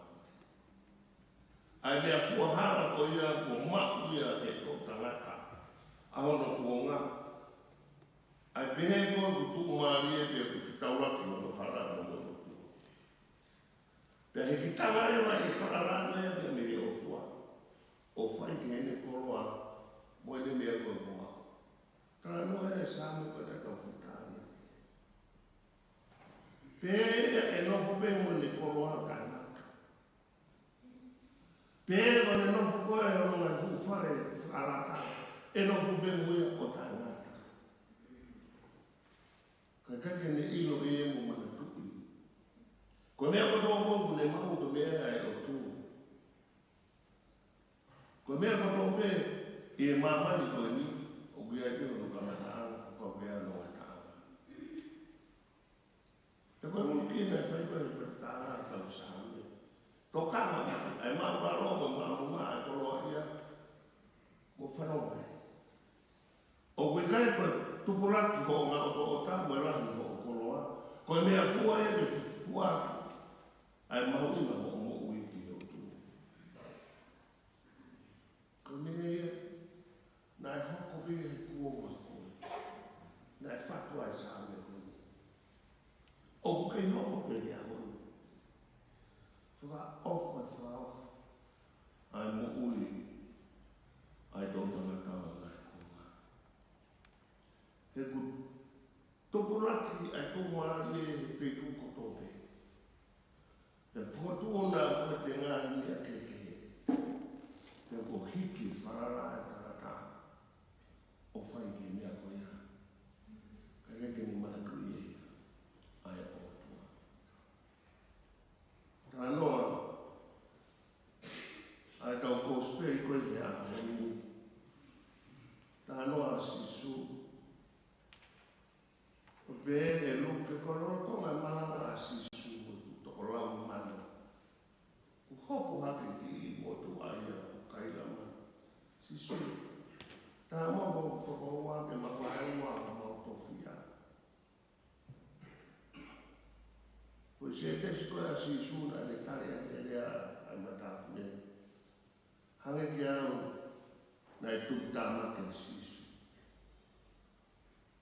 ʻA e meʻafua hala ko ia kuo maʻu ia ʻe he toʻutangata ʻa hono kuonga. ʻA e pehē ko ē ʻoku tuʻumālie pea ʻoku fetaulaki hono hala mo e ʻOtua. Pea hikitanga leva ʻi he falala ʻa e meʻa mei he ʻOtua ʻo fai ki heʻene koloa mo ʻene meʻa ko ē ʻoku maʻu. Talanoa ʻa e Saame ko ē naʻa tau fetaulaki. Pea ʻe nofo pē mo ʻene koloa ʻo taʻengata. Pea ko ʻene nofo ko ē ʻi hono ngaahi fuʻu fale fakalata, ʻe nofo pē mo ia ʻo taʻengata. Ka ʻikai ke ne ʻilo ʻe ia mo manatuʻi. Ko e meʻa kotoa ʻoku ne maʻu ko māmani ko eni, ʻoku ʻi ai pē hono kamataʻanga, kuo pau ke ʻi ai hono ngataʻanga. Pea ko e ʻuhinga ia naʻe fai ko ē ʻe he palopalema ʻa e kau Saame. Tokanga mai, ʻa e māʻulalo mo e māʻolunga ʻa e koloaʻia, mo fanongo mai. ʻOku ʻikai ko e tupulaki hoʻo ngaʻotoʻota mo e lahi hoʻo koloa, ko e meʻafua ia ke fufuuaki ʻa e mahuʻinga hoʻo moʻui ki he ʻOtua. Ko e meʻa ia, naʻe hoko pē he kuonga ko ē. Naʻe fatu ai e Saame ko eni. ʻOku kei hoko pē he ʻaho ni. Fakaʻofa, fakaʻofa ʻa e moʻui ʻa e toʻutangata ʻo e ngaahi kuonga. He ʻoku tupulaki ʻa e tuʻumālie he feituʻu kotoa pē. Pea fokotuʻu ʻa e ngaahi meʻa kehekehe. Pea kuo hiki e falala ʻa e tangata ʻo fai ki he meʻa ko ia. Ka ʻikai ke ne manatuʻi ʻe ia ʻa e ʻOtua. Talanoa ʻa ʻetau kosipeli ko ē he ʻaho ni. Talanoa ʻa Sīsū. ʻO pehē ʻe Luke ko e lolotonga e malanga ʻa Sīsū, toko lau mano. Kuo hopo hake ki he motuʻa ia ʻo kaila mai, Sīsū, tā mo hoku tokoua ke ma vaeua homau tofiʻa. Ko e sētesi ko ē ʻa Sīsū naʻa ne tali ʻaki e lea ʻa e matāpule. Hangē kiate au naʻe tuputāmaki ʻa Sīsū.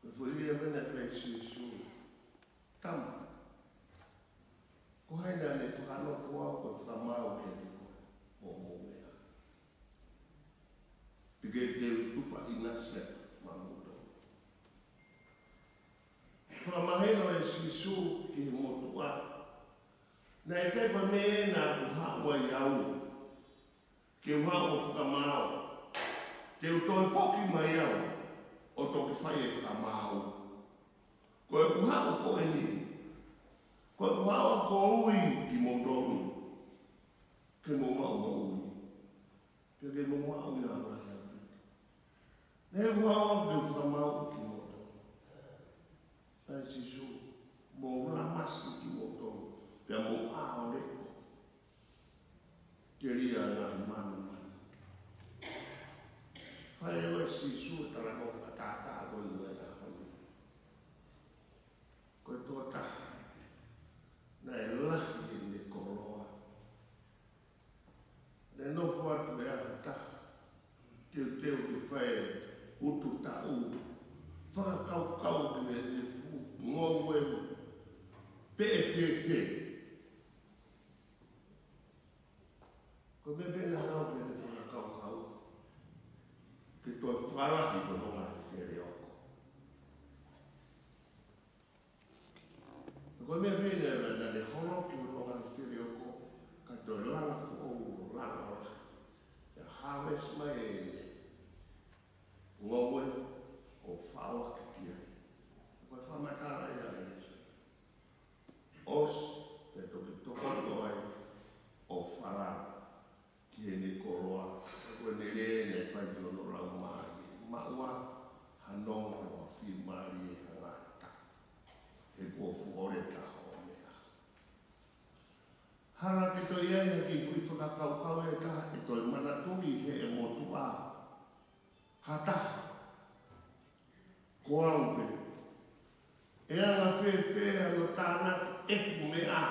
Ko e foʻi lea ko ē naʻe fai ʻe Sīsū. Tama, ko hai naʻa ne fakanofo au ke u fakamaau kiate koe mo hoʻomou meʻa? Pea ke u tufa ʻinasi atu maʻamoutolu. Fakamahino ʻe Sīsū ki he motuʻa, naʻe ʻikai ko e meʻa ena ʻoku haʻu ai au ke u haʻu ʻo fakamaau, te u toe foki mai au ʻo toki fai e fakamaau. Ko ʻeku haʻu ko eni, ko ʻeku haʻu ko e ui kimoutolu ke mou maʻu moʻui, pea ke mou maʻu ia ʻo lahi ʻaupito. Naʻe ʻikai ke u haʻu au ke u fakamaau kimoutolu. Pea Sīsū, mou lamasi kimoutolu, pea mou ʻā ʻo leʻo. Telia e ngaahi manumanu. Fai ʻe Sīsū e talanoa fakatātā ko eni ʻi he ʻaho ni. Ko e tokotaha naʻe lahi ʻene koloa. Naʻe nofo atu he ʻaho ʻe taha, teuteu ke fai e utu taʻu, fakakaukau ki heʻene fuʻu ngoue, pe ʻe fēfē. Ko e meʻa pē naʻe haʻu ki heʻene fakakaukau, ke toe fakalahi hono ngaahi feleoko. Ko e meʻa pē naʻe, naʻa ne holoki hono ngaahi feleoko, kae toe langa foʻou ʻo langa lahi. Pea harvest mai ʻene ngoue ʻo faʻoaki ki ai. Ko e fakamatala ia ʻa ʻEne ʻosi, pea toki tokoto ai ʻo falala ki heʻene koloa, ko ʻene lea naʻe fai ki hono laumālie: Maʻu ā ha nonga ʻo ha fiemālie ʻi ha ngaahi taʻu, he kuo fuʻu ʻole taha hoʻo meʻa. Hala ke toe ʻi ai ha kiʻi foʻi fakakaukau ʻe taha ke toe manatuʻi ʻe he motuʻa ha taha. Ko au pē. ʻE anga fēfē hano tānaki ʻeku meʻa?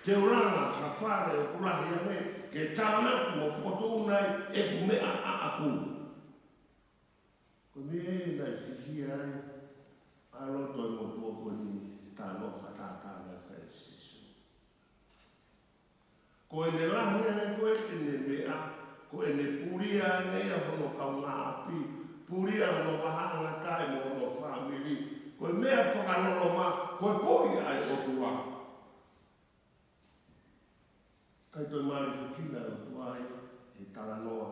Te u langa ha fale ʻoku lahi ange ke tānaki mo fokotuʻu ai ʻeku meʻa ʻaʻaku? Ko e meʻa ia naʻe fihia ai ʻa e loto ʻo e motuʻa ko eni he talanoa fakatātā naʻe fai ʻe Sīsū. Ko ʻene lahi ange ko ē ʻene meʻa, ko ʻene pulia ange ia hono kaungāʻapi, pulia hono vāhenga taʻe mo hono fāmili, ko e meʻa fakaloloma, ko e puli ʻa e ʻOtua. ʻIkai toe mālifukina e ʻOtua ia he talanoa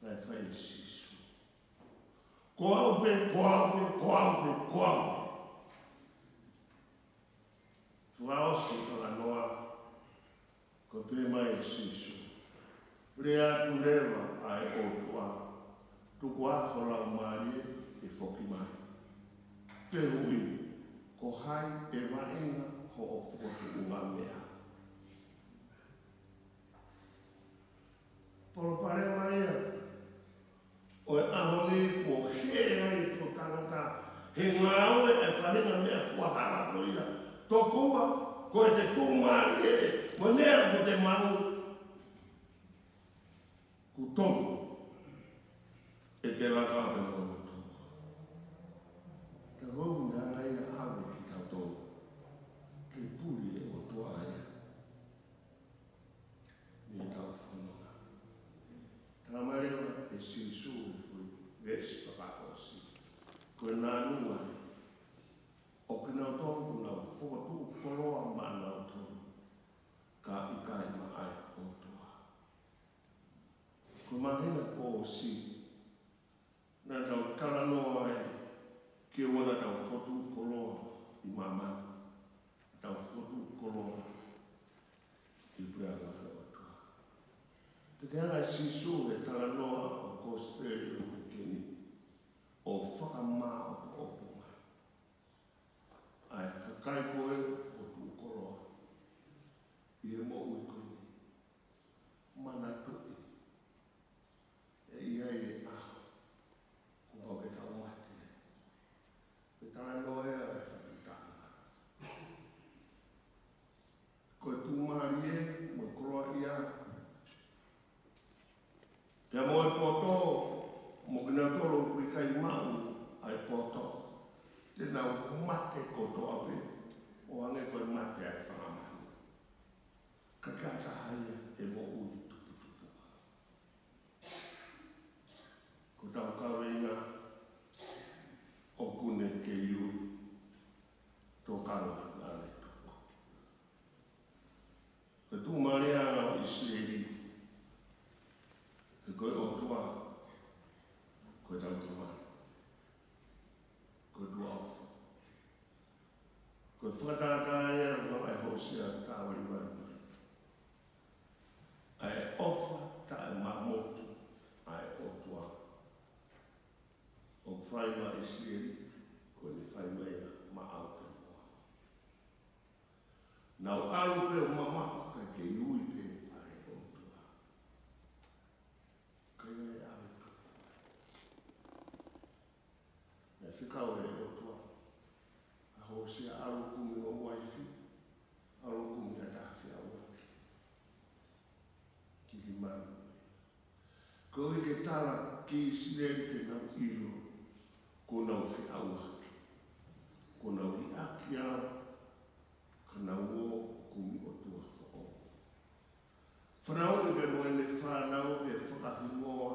naʻe fai ʻe Sīsū. Ko au pē, ko au pē, ko au pē, ko au pē. Fakaʻosi e talanoa, ko e pehē mai ʻe Sīsū: Lea atu leva ʻa e ʻOtua, tuku ā ho laumālie ke foki mai. Fehuʻi, ko hai ʻe vaʻinga hoʻo fokotuʻunga meʻa? Palopalema ia ʻo e ʻaho ni kuo hē ai e toʻutangata he ngāue ʻa e faʻahinga meʻa fua hala ko ia. Tokua, ko ʻete tuʻumālie mo e meʻa ʻoku te maʻu, kuo tonu ʻete laka pē mo e ʻOtua. Tau ō naʻa ia ʻave kitautolu ke puli e ʻOtua ia. Ni tau fononga. Talamai leva ʻe Sīsū he foʻi veesi fakaʻosi, ko e nāunau ē ʻo kinautolu ʻoku nau fokotuʻu koloa maʻanautolu, ka ʻikai maʻa e ʻOtua. Ko e māhina kuo ʻosi, naʻa tau talanoa ai ki he ʻoua naʻa tau fokotuʻu koloa ʻi māmani, tau fokotuʻu koloa ʻi he puleʻanga ʻo e ʻOtua. Pea ko e anga ʻa Sīsū he talanoa ʻo e Kosipeli ʻo e uike ni, ʻo fakamāʻopoʻopo mai ʻa e kakai ko ē ʻoku fokotuʻu koloa ʻi he moʻui ko eni. Manatuʻi, ʻe ʻi ai e ʻaho kuo pau ke tau mate ai. Ko e talanoa ia ʻo e faʻitanga. Ko e tuʻumālie mo e koloaʻia, pea mo e poto, mo kinautolu ʻoku ʻikai maʻu ʻa e poto, te nau mate kotoa pē, ʻo hangē ko e mate ʻa e fanga manu. Ka ʻikai ha taha ia ʻe moʻui tuputupuʻa. Ko hotau kaveinga, ʻoku ne kei ui, tokanga naʻa ne tuku. Ko e tuʻumālie ʻa ʻIsileli, he ko e ʻOtua ko hotau Tamai, ko e ʻOtua ʻofa. Ko e fakatātā ia ʻoku hanga ʻe Hōsea ʻo tāvalivali mai ʻa e ʻofa taʻemamotu ʻa e ʻOtua ʻoku fai maʻa ʻIsileli, ko ʻene fai mai ia maʻau pē mo au. Nau ʻalu pē ʻo mamaʻo kae kei ui pē ʻa e ʻOtua. Ka ʻi ai ʻave pē. Naʻe fekau ʻe he ʻOtua ʻa Hōsea, ʻalu ʻo kumi ho uaifi, ʻalu ʻo kumi ha taha feʻauaki. Kilimani. Koeʻuhi ke tala ki ʻIsileli ke nau ʻilo kuo nau feʻauaki, kuo nau liʻaki au, ka nau ō ʻo kumi ʻotua foʻou. Fanauʻi pē mo ʻene fānau pea fakahingoa,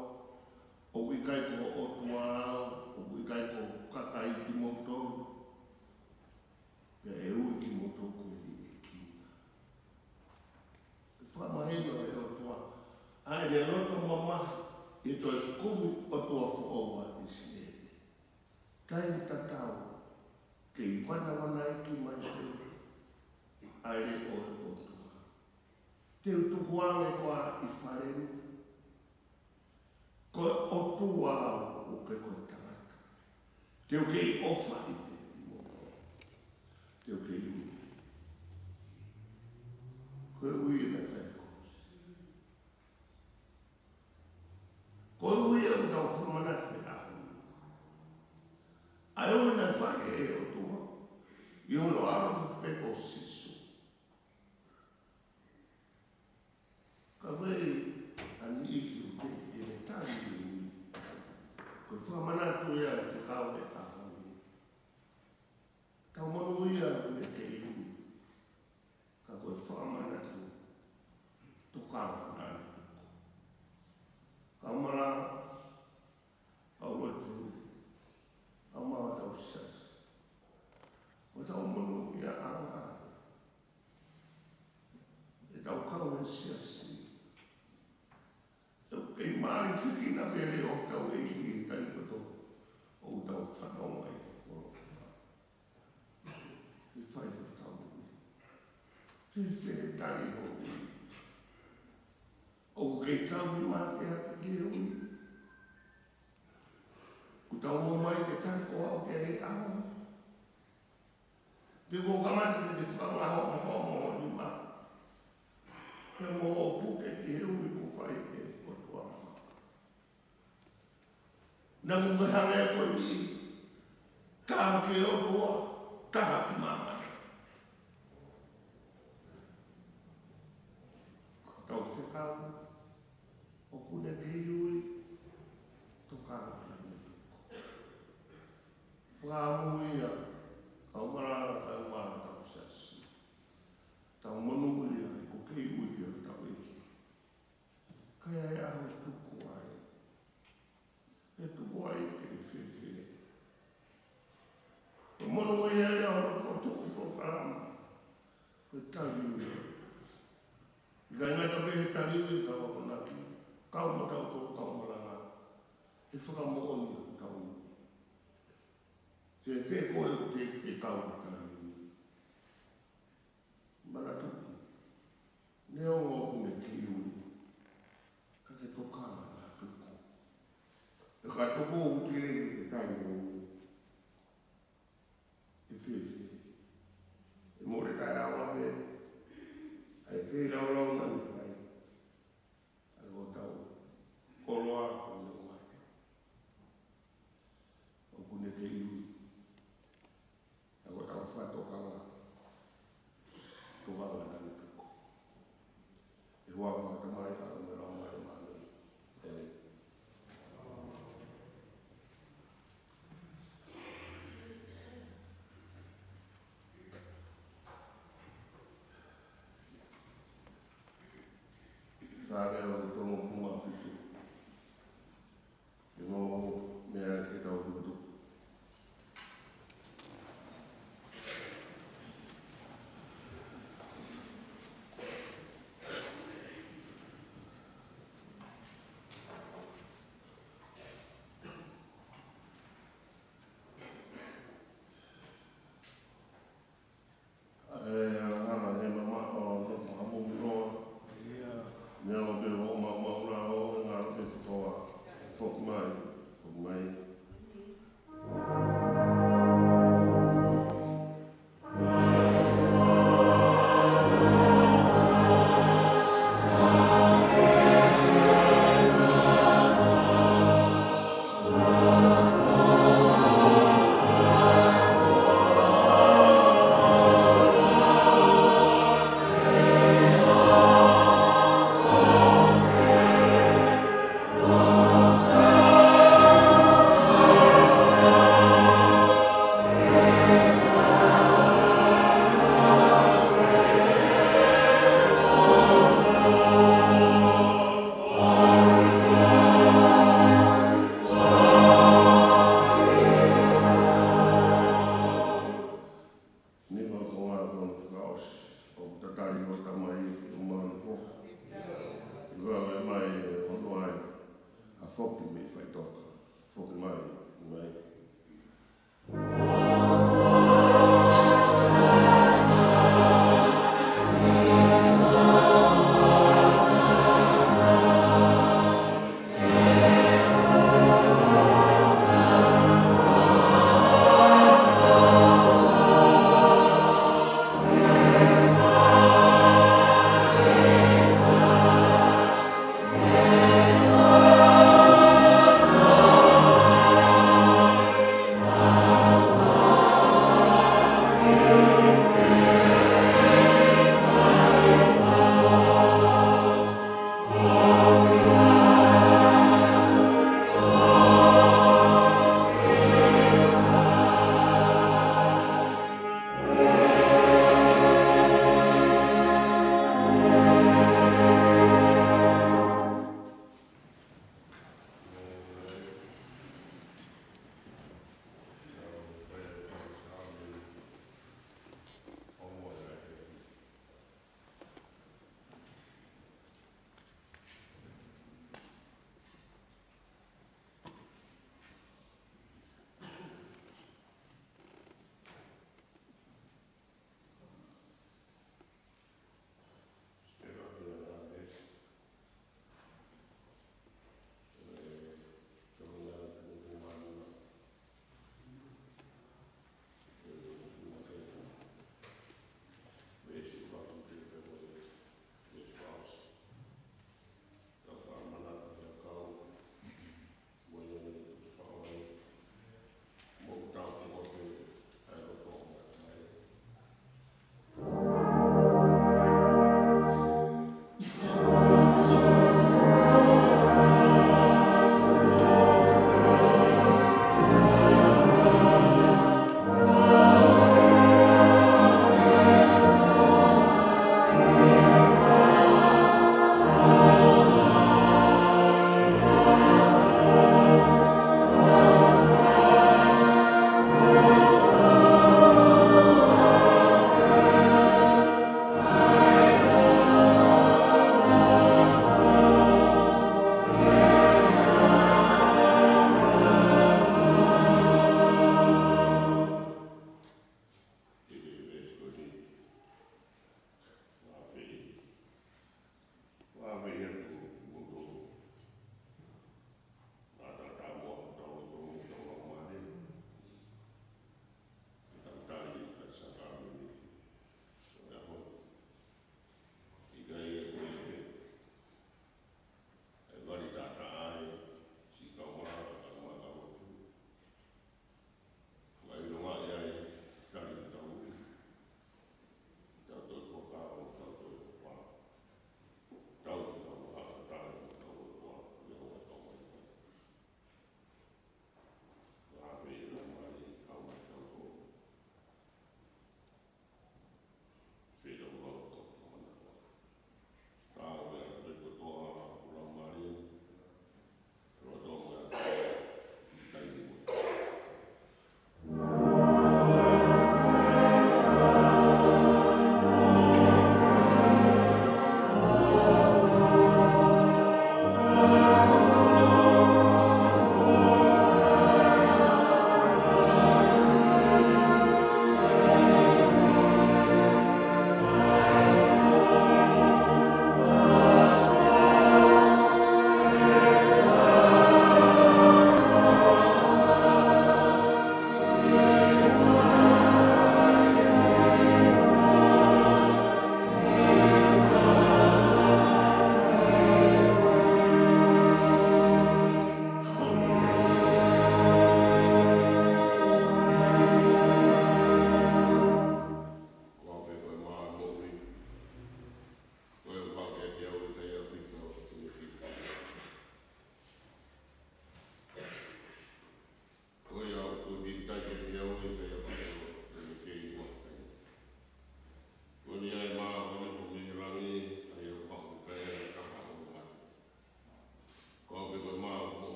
ʻoku ʻikai ko ho ʻOtua au, ʻoku ʻikai ko ho kakai kimoutolu, pea ʻe ui kimoutolu ko e liʻekina. Fakamahino ʻe he ʻOtua ʻa ʻene loto mamahi ʻi he toe kumi ʻotua foʻou ʻa ʻIsileli. Taimi tatau, kei vanavanaiki mai pē ʻa e leʻo ʻo e ʻOtua. Te u tukuange koe ʻi fale ni, ko e ʻOtua au, ʻoku ʻikai ko e tangata. Te u kei ʻofaʻi pē kimoutolu. Te u kei ui. Ko e ui ena fai ko. Ko e ui ʻoku tau fakamanatu he ʻaho ni. ʻA e ui naʻe fai ʻe he ʻOtua ʻi hono ʻAlo pē ko Sīsū. Ka ko e ʻa e niʻihi ʻoku teʻeki ke ne tali e ui. Ko e fakamanatu ia ʻa e fekau he ʻaho ni. Tau monūʻia ʻoku ne kei ui. Ka ko e fakamanatu, tokanga naʻa ne tuku. Kau malanga, kau lotu, kau maʻu hotau siasi. Ko hotau monūʻiaʻanga ʻetau kau he siasi. ʻOku kei mālifikina pē leʻo hotau ʻEiki he taimi kotoa ʻoku tau fanongo ai ki he koloa. Ke fai hotau ui. Fēfē e tali hoʻo ui? ʻOku kei tau Ni mate atu ki he ui. Kuo tau ō mai ke tali ko au ke ai au. Pe ko kamata ke te whakangaho mo ho nima. He mo puke ki he ui ko fai ke ko tua mama. Naʻa ku ke hanga e koe ni. Taha ki he ʻOtua, taha ki māmani. Ko tau fekau. ʻOku ne kei ui, tokanga ki he meʻa. Fakamoʻui ia, kau malanga, kau malanga, kau siasi. Tau monūʻia, ko kei ui ia, tau ʻEiki. Ka ʻi ai e ʻaho ʻe tuku ai. ʻE tuku ai ke fēfē. Ko e monūʻia ia ʻo e fokotuʻu polokalama. Ko e tali ui. ʻIkai ngata pē he tali ui ka akonaki, kau mo tautolu kau malanga, he fakamoʻoni ʻo e tali ui. Fēfē koe ʻoku te, te kau he tali ui. Manatuʻi, neongo ʻoku ne kei ui, ka ke tokanga naʻa tuku. Pea ka tuku ʻoku te ke tali ui. ʻE fēfē. ʻE mole taʻeʻaonga pē. ʻAi feilaulau nani ai. ʻAi hotau koloa ko ne mai. ʻOku ne kei ui. ʻAi hotau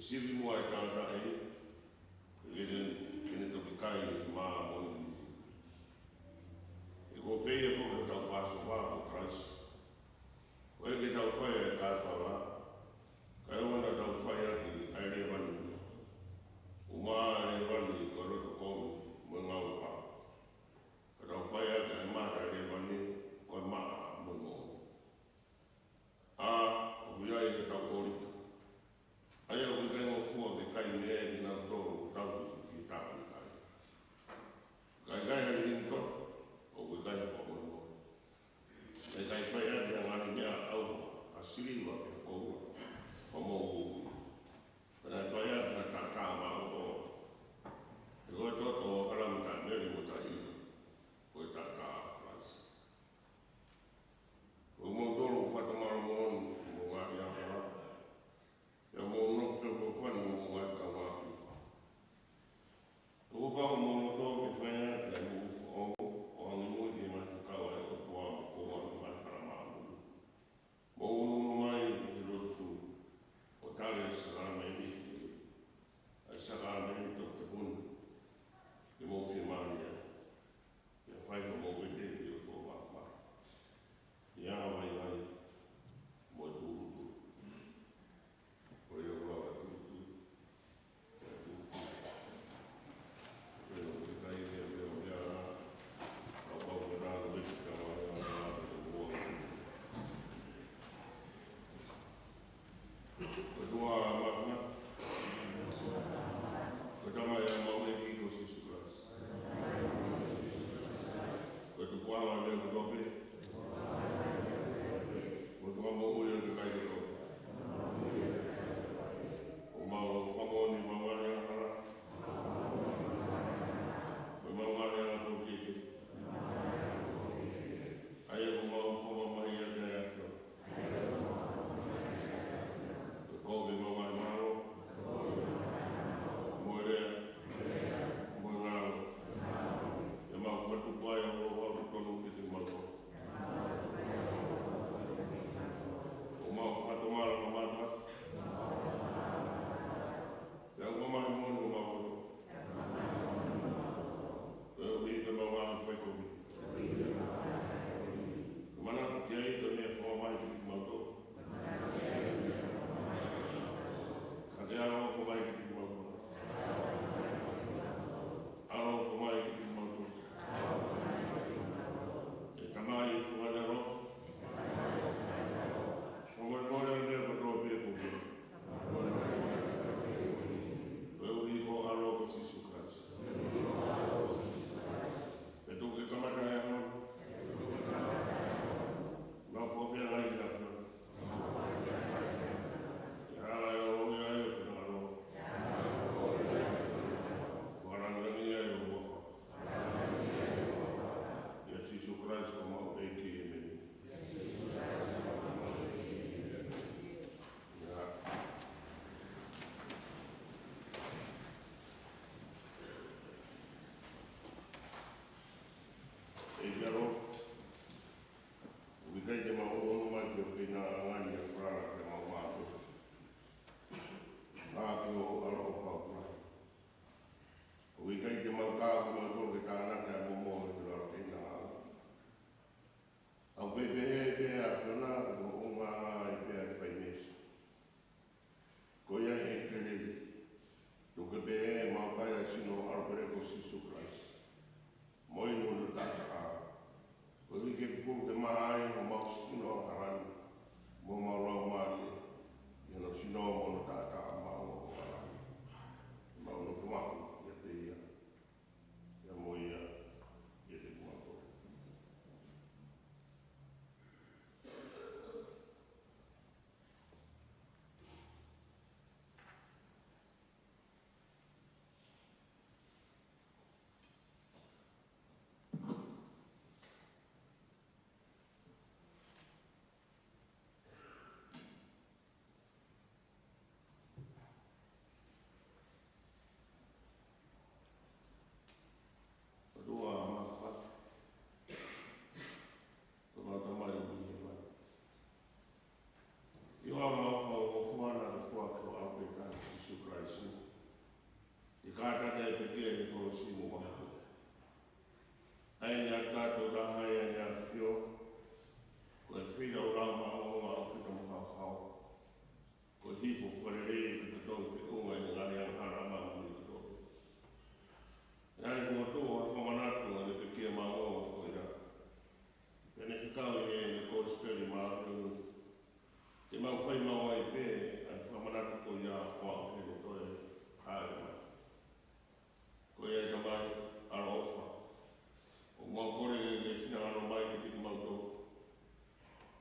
Sivi muʻa e tangataʻeiki, ke ne, ke ne toki kai ʻi he mā moʻui. He ko e feia ko ē ʻetau Pāsova ko Kalaisi. Ko e ke tau fai e kātoanga, kae ʻoua naʻa tau fai ʻaki ʻa e lēvani. ʻUmaʻā e lēvani ko e loto kovi mo e ngāue pau. Ka tau fai ʻaki ʻa e mata e lēvani ko e maʻa mo e moʻui. ʻA, ʻoku ʻi ai ʻetau ʻōlita. ʻA ia ʻoku ʻikai ngofua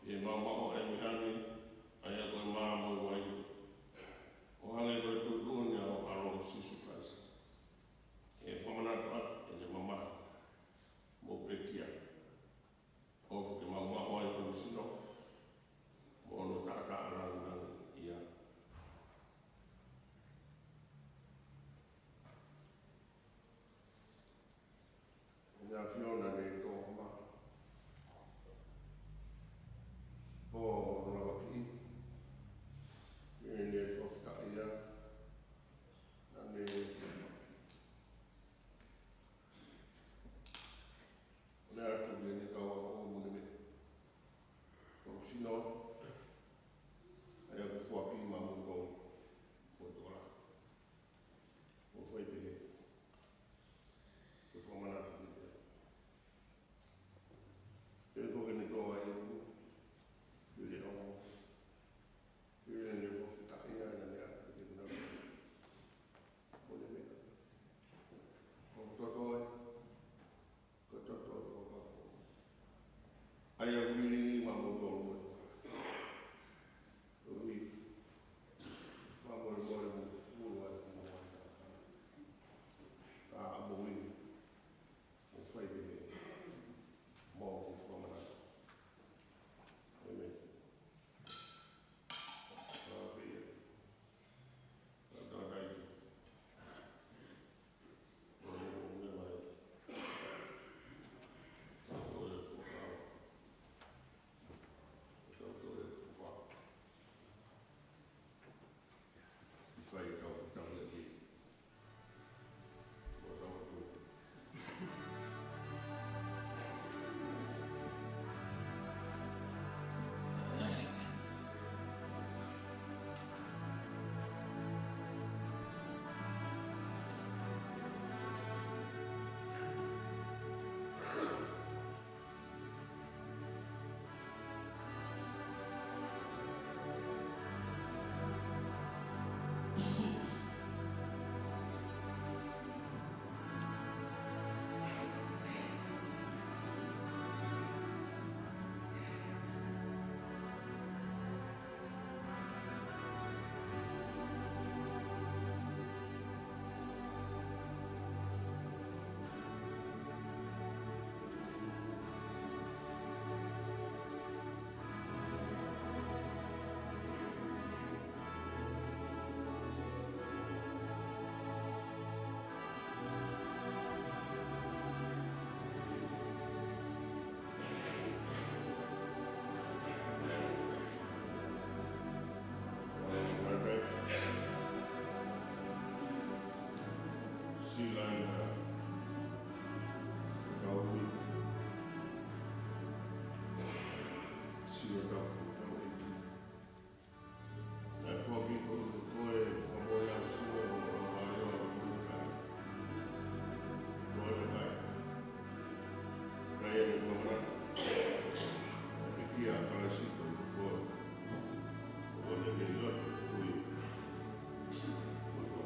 ʻe maumauʻi ʻa e meʻa ni, ʻa ia ko e mā mo e uaine, ʻo hangē ko e tuʻutuʻuni ʻa ho ʻAlo ko Sīsū Kalaisi. ʻE fakamanatu ʻaki ʻene mamahi mo pekia, ʻo fakamaʻumaʻu ai hono sino mo hono taʻataʻa lāngilangiʻia. ʻEne ʻAfio naʻa ne tō mai, pō ʻo e lavakiʻi, ʻene fakafetaʻia, naʻa ne ʻomi atu kiate kitautolu ʻa e meʻa, ko hoku sino, ʻa ia kuo foaki maʻamoutolu mo tokolahi. Mou fai pehē, ke fakamanatu ki ai. Pea ko ʻene tō ai ʻa e ʻuhu, pea ne ʻomi, pea ne fakafetaʻia, naʻa ne ʻatu kiate kinautolu, ʻo ne meʻa, ko e toto ē, ko e toto ʻo e fakakaukau, ʻa ia ʻoku lilingi maʻamoutolu mo tokolahi. Koeʻuhi, fakamolemole mo e ʻulu ʻa e kumuʻa, ka ʻamoui, mou fai pehē, mo hoku fakamanatu. ʻĒmeni. Ka pehē ia. Ka tau taʻaki. Naʻe foaki koe, koe, fakamoʻui ʻa e sino mo e ʻaoʻao ʻo e motuʻa. Ko e kai. Kai ʻene fakamanatu. Pekia ʻa Kalaisi koe. Ko ʻene kei loto, kui. Motuʻa.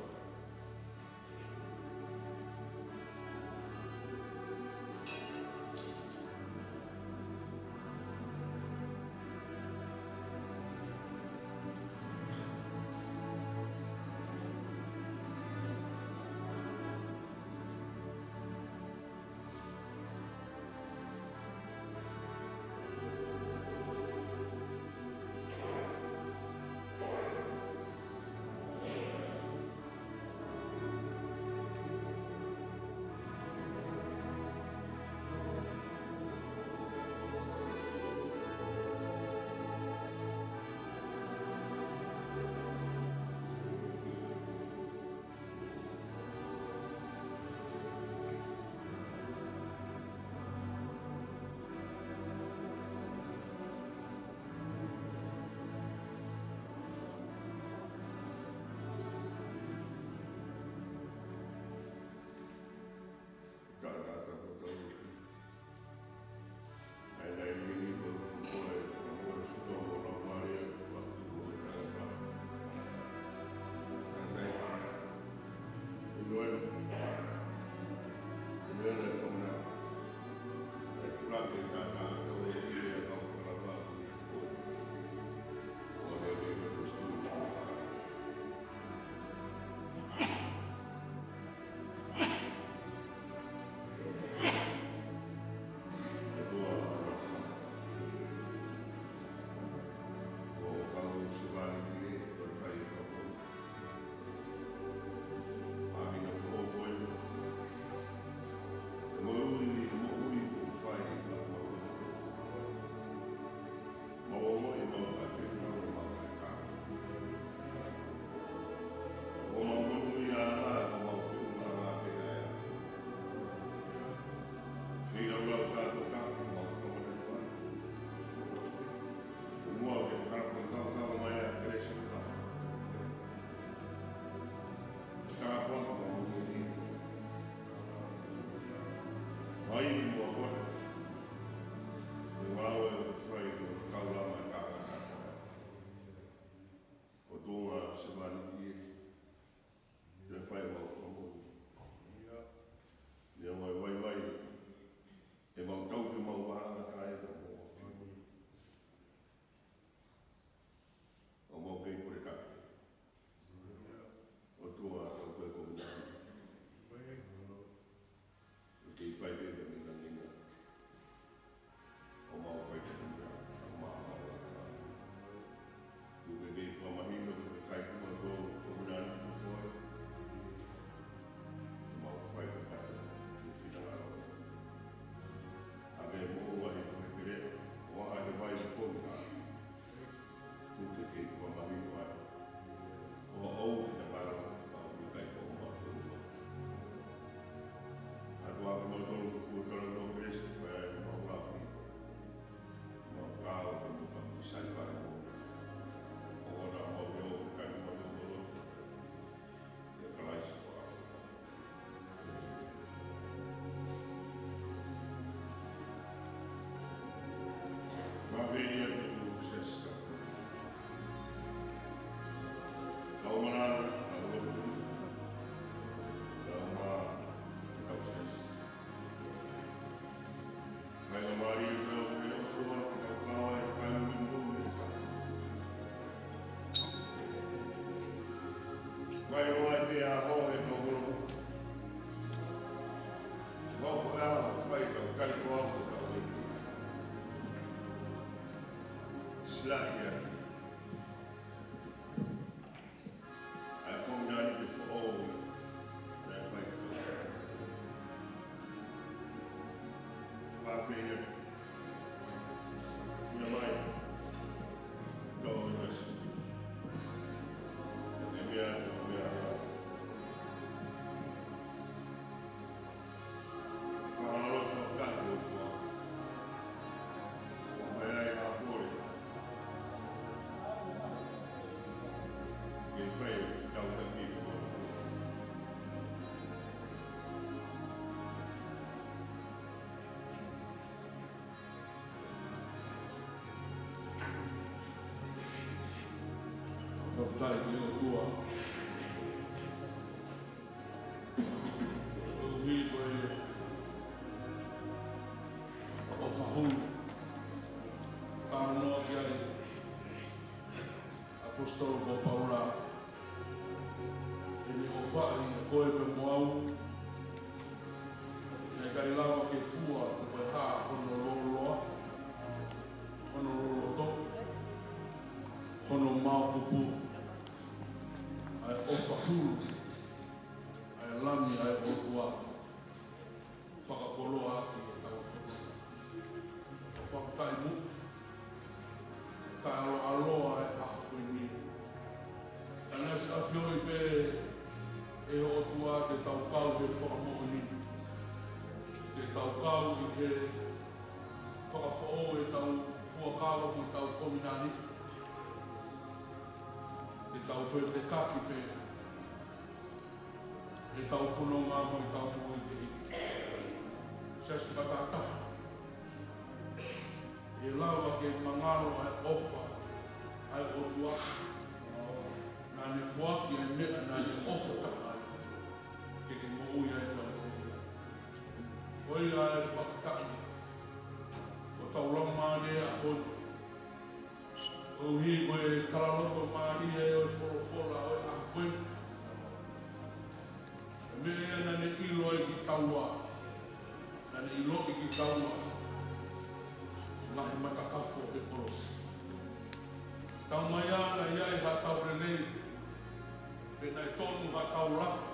Silaʻi ʻa e komiti foʻou naʻe fai ko ē. Pāpē ia. Ia mai. Tau ʻi masi. E meʻa, tau meʻa. Mahalo ko e kakai ʻo e ʻOtua. ʻO fai ai ha kole. Ke fai tau ka ki ko. Fakafetaʻi ki he ʻOtua. Koeʻuhi ko e ʻofa hulu. Talanoa ki ai ʻapositolo ko Paula. ʻEne ʻofa ʻia koe pea mo au. Naʻe ʻikai lava ke fua ko e hā hono loloa, hono loloto, hono maokupu. ʻA e ʻofa hulu. ʻA e Lami ʻa e ʻOtua. Fakakoloa ʻaki ʻetau fononga. Fakafetaʻi muʻa. Taʻeʻaloʻaloa e ʻaho ko eni. Ka naʻe ʻosi ʻafioʻi pē ʻe he ʻOtua ke tau kau he fakamoʻoni. Ke tau kau ʻi he fakafoʻou ʻetau fuakava mo ʻetau kovinānite. Ke tau toe tekaki pē ʻetau fononga mo ʻetau moʻui ki he ʻEiki. Siasi matātaha. ʻE lava ke mangalo ʻa e ʻofa ʻa e ʻOtua. Naʻa ne foaki ʻa e meʻa naʻa ne ʻofa taha ai. Ke ke moʻui ai pea moʻui ai. Ko ia ʻa e fakataʻu. Ko hotau laumālie ʻaho ni. Koeʻuhi ko e talaloto mālie ʻo e folofola ʻo e ʻaho ko eni. Ko e meʻa ia naʻa ne ʻilo ai kitaua, naʻa ne ʻiloʻi kitaua, ngaahi matakafo he kolosi. Tau mai ʻa naʻe ʻi ai haʻatau lelei, pe naʻe tonu haʻatau laka,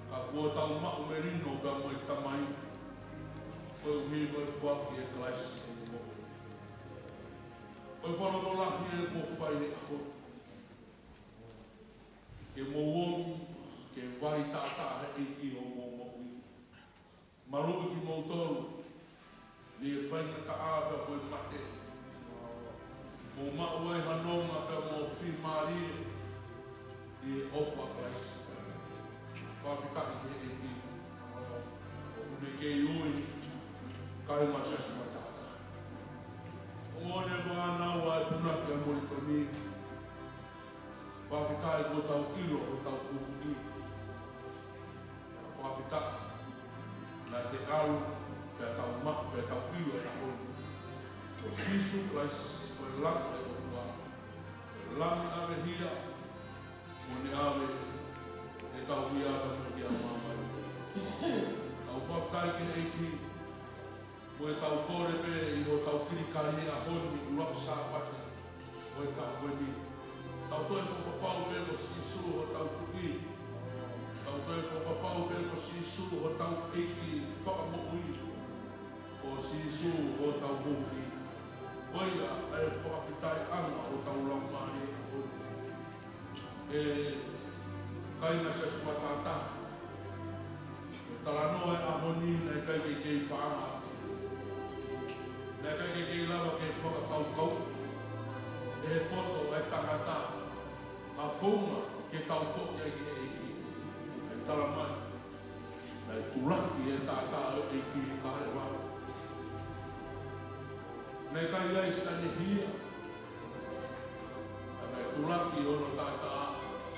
ka kuo tau maʻu melino pea mo e Tamai, koeʻuhi ko e foaki ʻe Kalaisi ʻene moʻui. Ko e fakalotolahi ē kuo fai he ʻaho ni. Ke mou ō, ke vali taʻataʻa he ʻEiki hoʻomou moʻui. Maluʻi kimoutolu, mei he faingataʻa pea mo e mate. Mou maʻu ai ha nonga pea mo e fiemālie. ʻI he ʻofa ʻa Kalaisi. Fakafetaʻi ki he ʻEiki. ʻOku ne kei ui, kāinga Siasi matātaha. ʻOku ne fānau ʻa e punake ʻa Molitoni. Fakafetaʻi kuo tau ʻilo hotau Tuʻi. Fakafetaʻi. Naʻa te ʻalu, pea tau maʻu, pea tau ʻilo he ʻaho ni. Ko Sīsū Kalaisi, ko e Lami ʻa e ʻOtua. Ko e Lami ʻave hia, mo ne ʻave ʻetau hia ka mo hia māmani. Tau fakafetaʻi ki he ʻEiki, mo ʻetau kole pē ʻi hotau kilikali he ʻaho ni ʻuluaki Sāpate ʻo e taʻu ko eni. Tau toe fakapapau pē ko Sīsū hotau Tuʻi. Tau toe fakapapau pē ko Sīsū hotau ʻEiki fakamoʻui. Ko Sīsū hotau Huhuʻi. Ko ia ʻa e fakafetaʻiʻanga ʻo hotau laumālie. ʻE kāinga Siasi matātaha. Ko e talanoa he ʻaho ni naʻe ʻikai ke kei paʻanga. Naʻe ʻikai ke kei lava ke fakakaukau ʻe he poto ʻa e tangata ha founga ke tau foki ai ki he ʻEiki. Naʻe tala mai, naʻe tulaki e taʻataʻa ʻo e ʻEiki ʻi Kalevale. Naʻe ʻikai ʻi ai siʻane hia. Ka naʻe tulaki hono taʻataʻa,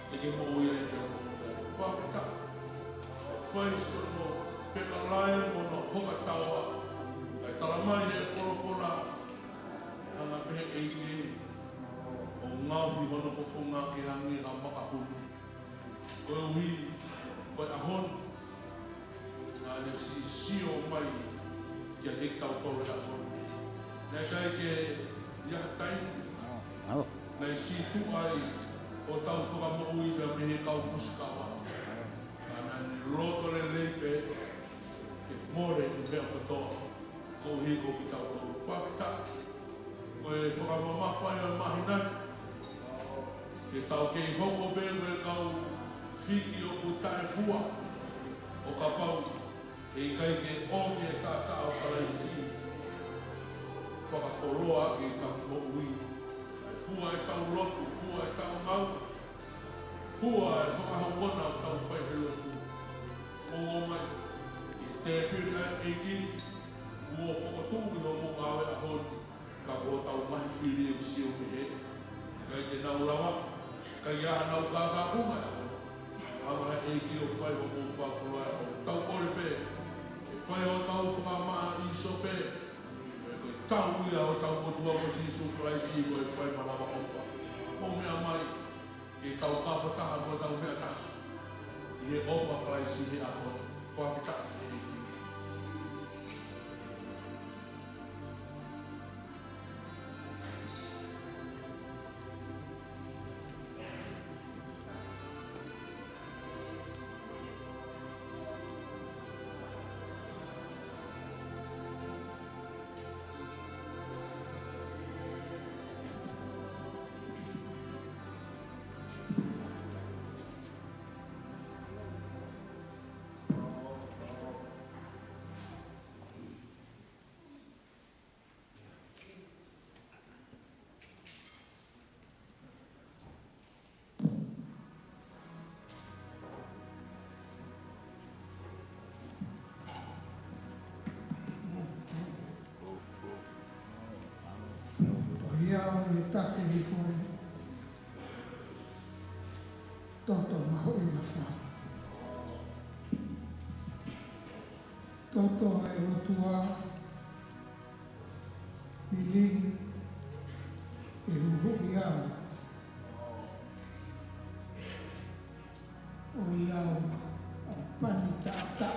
ke ke moʻui ai pea mo au. Fakafetaʻi. Fai siʻono pekalae mo hono hoka taua. Kae tala mai ʻe he folofola, ʻe hanga pē ʻe he ʻEiki ʻo ngaohi hono fofonga ke hangē ha makahulu. Koeʻuhi, ko e ʻaho ni, naʻa ne siʻi sio mai kiate kitautolu he ʻaho ni. Naʻe ʻikai ke ʻi Siʻi tuʻu ai hotau Fakamoʻui pea mei he kau fusi kava. Ka naʻa ne loto lelei pē ke mole ʻi he meʻa kotoa koeʻuhi ko kitautolu. Fakafetaʻi. Ko e fakamamafa ia ʻo e māhina ni, ke tau kei hoko pē ko e kau fiki ʻoku taʻefua, ʻo kapau ʻe ʻikai ke ʻomi e taʻataʻa ʻo Kalaisi, fakakoloa ʻaki ʻetau moʻui. Fua ʻetau lotu, fua ʻetau ngāue, fua e fakahauʻanga ʻoku tau fai he lotu. ʻOmai ki he tēpile ʻa e ʻEiki, kuo fokotuʻu ʻi hoʻomo ngāue ʻaho ni, ka ko hotau ngaahi fili ʻoku sio pehē, ʻikai te nau lava, ʻikai ʻi ai hanau kākāʻunga ʻe ʻaho. Hanga ʻe he ʻEiki ʻo fai hoʻomo fakakoloa ʻaho. Tau kole pē ke fai hotau fakamaʻa ʻi sope, ko e tau ia ʻo hotau ʻOtua ko Sīsū Kalaisi ko e fai malava ʻofa. Mou meʻa mai, ke tau kafataha, ko hotau meʻa taha ʻi he ʻofa ʻa Kalaisi he ʻaho ni. Fakafetaʻi ki he ʻEiki. Ko ia ʻoku tafe hifo ai e toto mahuʻinga fau. Toto ʻa e ʻOtua, lilingi ke huhuʻi au, ʻo ʻiate au ʻa e pani taʻataʻa,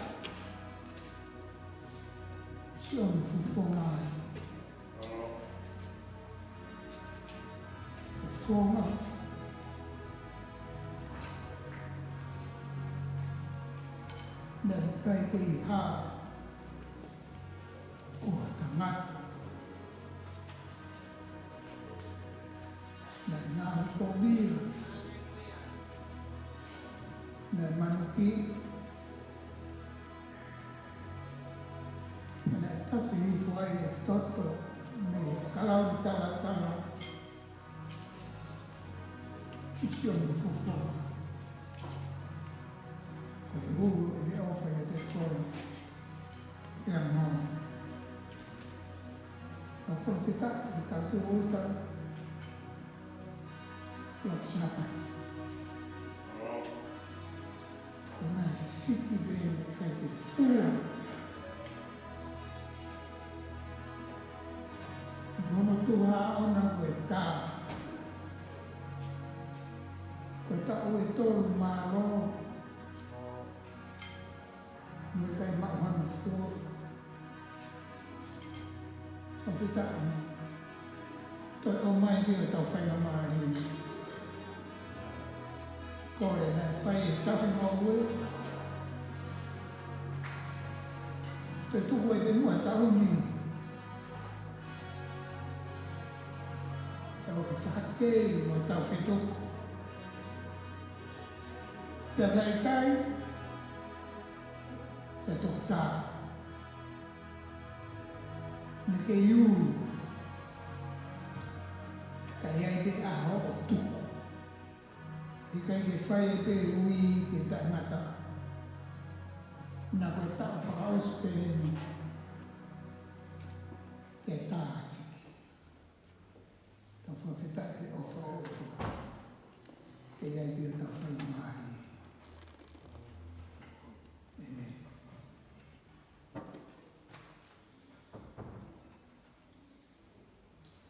Sione Fofonga. Fofonga. Naʻe ʻikai ke ʻi ai ha ʻo ha tangata. Naʻe ngaahi kovi. Naʻe manuki. Naʻe tafe hifo ai e toto mei he kalauni talatala ʻi Sione Fofonga. Ko e ʻulu ʻene ʻofa ʻiate koe, ʻe ango. Tau fakafetaʻi, tau tuʻu ʻo tau Lord Sabbath. Ko e ngaahi fiki pē naʻe ʻikai ke fua. Ko hono tuʻu ʻaʻana ko e tā. Ko e taʻu ʻe tolu mālō. Mo e ʻikai maʻu hano fua. Fakafetaʻi. Toe ʻomai ki hotau faingamālie. Kole naʻe fai ʻe he Tauhi Ngoue. Toe tuku ai pē muʻa taʻu ni. Tau ke fakakeli mo tau fetuku. Pea ka ʻikai, pea tokotā. Naʻe kei ui. Ka ʻi ai pē ʻaho ʻo tuku. ʻIkai ke fai pē ui ke taʻengata. Naʻa ko e taʻu fakaʻosi pē eni. Ke tā fiki. Tau fakafetaʻi he ʻofa ʻa e ʻOtua. Ke ʻi ai pē hotau faingamālie. ʻĒmeni.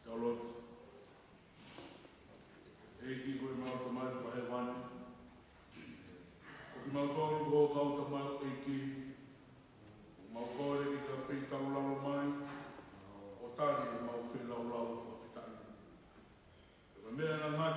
Tau lotu. ʻEiki ko ʻemau Tamai Fakahēvani, ko kimautolu ko ho kau tamaioʻeiki, ʻoku mau kole ke ke feitaulalo mai, ʻo tali ʻemau feilaulau fakafetaʻi. Ko e meʻa naʻa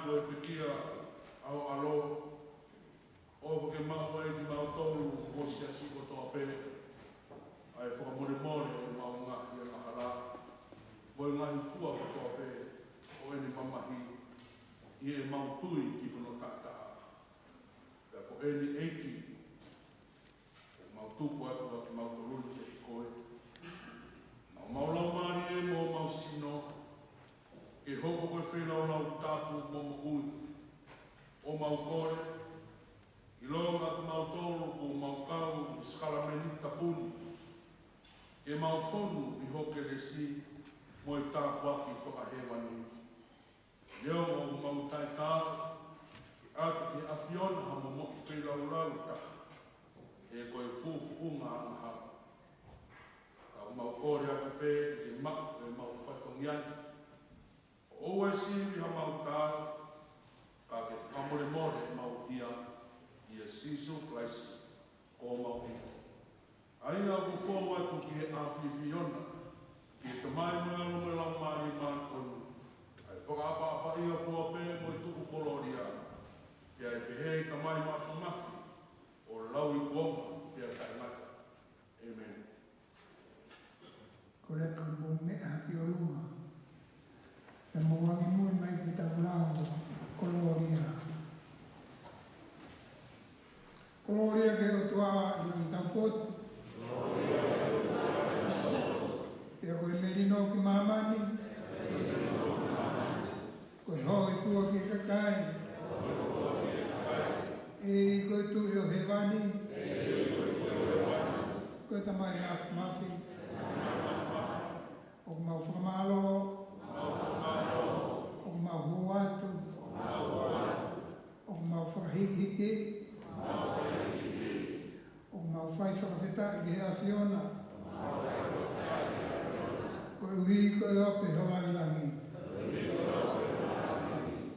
ʻi heʻemau tui ki hono taʻataʻa. Pea ko eni ʻEiki, ʻoku mau tuku atu ʻa kimautolu ni kiate koe. Naʻa mau laumālie mo mau sino, ke hoko ko e feilaulau tapu mo moʻui. ʻOku mau kole, ʻilonga kimautolu ʻoku mau kau ʻi he sākalamēniti tapu ni, ke mau fonu ʻi ho kelesi mo e tāpuaki fakahēvani. Neongo ʻoku mau taʻetaau ke ʻatu ki he ʻAfiona ha momoʻi feilaulau ʻe taha, he ko e fuʻufuʻunga angahala. Ka ʻoku mau kole atu pē ke ke maʻu ʻemau fatongia ni. ʻOua ʻe sivi haʻamau taau, ka ke fakamolemole ʻemau hia, ʻia Sīsū Kalaisi ko homau ʻEiki. ʻA ia ʻoku fou atu ki he ʻAfiona, ki he Tamai mo e ʻAlo mo e Laumālie Māʻoniʻoni, ʻa e fakaʻapaʻapaʻia kotoa pē mo e tuku kolōlia, pea ʻe pehē ʻi he Tamai Māfimafi, ʻo lauikuonga pea taʻengata. ʻĒmeni. Kole atu mou meʻa ki ʻolunga. Pea mou angimui mai ki heʻetau lau kolōlia. Kolōlia ki he ʻOtua ʻi langi taupotu. Pea ko e melino ki māmani. Ko e hōifua ki he kakai. ʻEiki ko e Tuʻi ʻo hēvani. Ko e Tamai Māfimafi. ʻOku mau fakamālō. ʻOku mau hū atu. ʻOku mau fakahikihiki. ʻOku mau fai fakafetaʻi ki he ʻAfiona. Koeʻuhi ko e ope ho langilangi.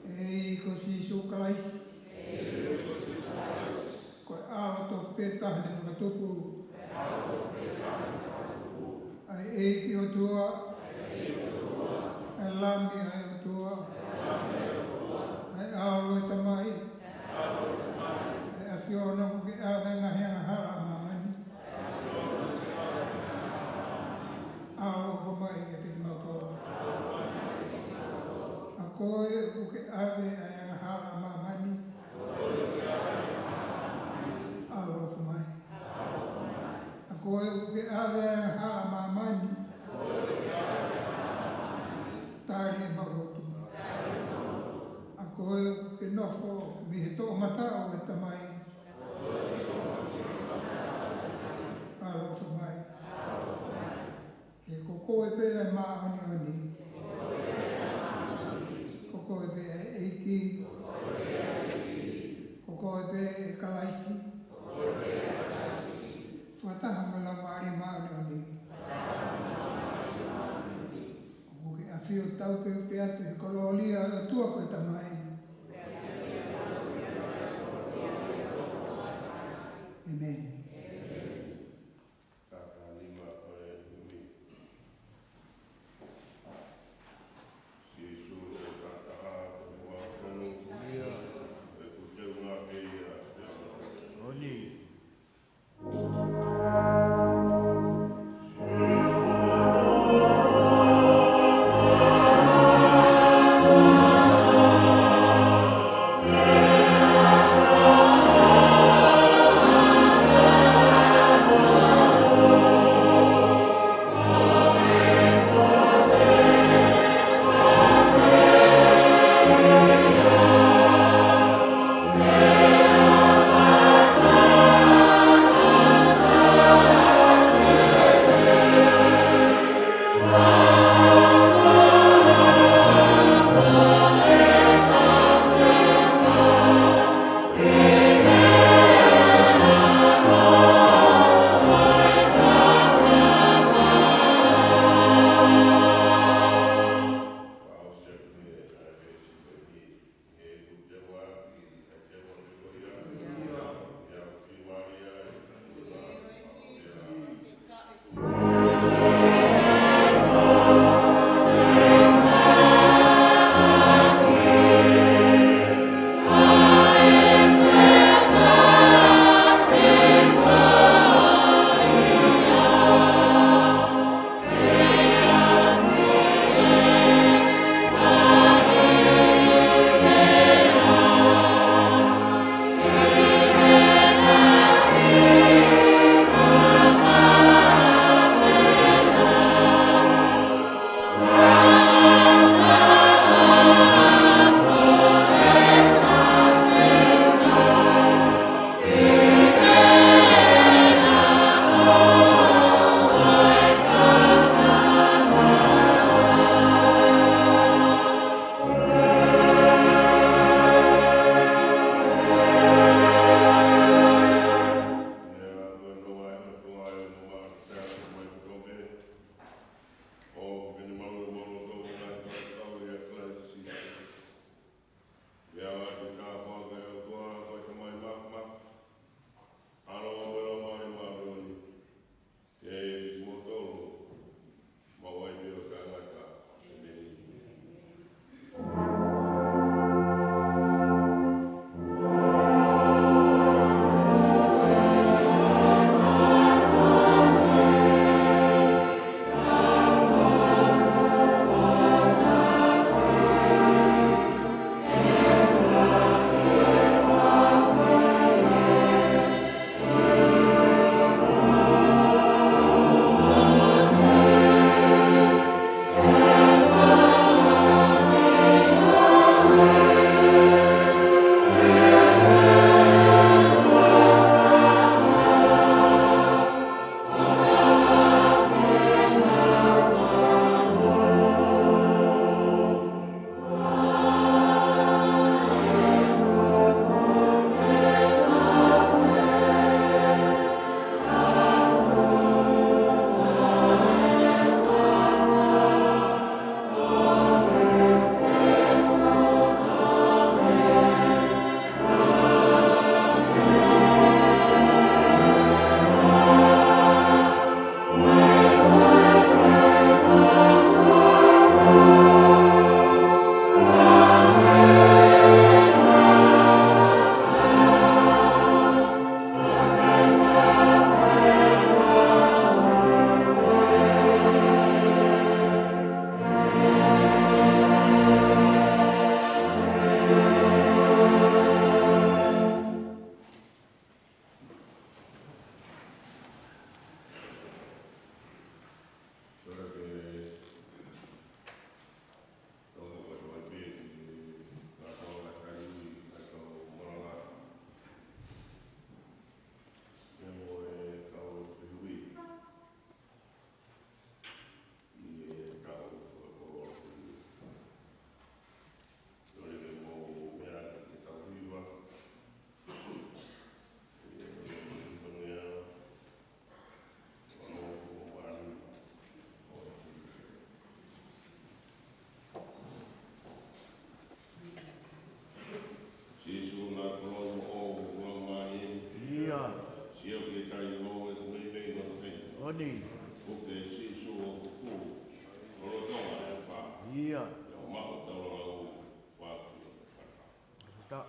ʻEiki ko Sīsū Kalaisi. Ko e ʻAlo tofu pē taha naʻe fakatupu. ʻA e ʻEiki ʻOtua. ʻA e Lami ʻa e ʻOtua. ʻA e ʻAlo ʻo e Tamai. ʻA e ʻAfiona ʻoku ke ʻave ʻa e ngaahi angahala ʻa māmani. ʻAloʻofa mai kiate kimautolu. ʻA koe ʻoku ke ʻave ʻa e angahala ʻa māmani. ʻAloʻofa mai. ʻA koe ʻoku ke ʻave ʻa e angahala ʻa māmani. Tali ʻemau lotu. ʻA koe ʻoku ke nofo mei he toʻomataʻu ʻo e Tamai. ʻAloʻofa mai. He ko koe pē ʻa e māʻoniʻoni. Ko koe pē ʻa e ʻEiki. Ko koe pē ʻa e Kalaisi. Fakataha mo e Laumālie Māʻoniʻoni. ʻOku ke ʻafio tautefito atu he kolōlia ʻo e ʻOtua ko e Tamai. ʻĒmeni. Takanima ʻo e ʻEiki. Sīsū ʻo e taʻataʻa, ʻoku mau tonu. ʻOku teunga pē ia. ʻOni. Ka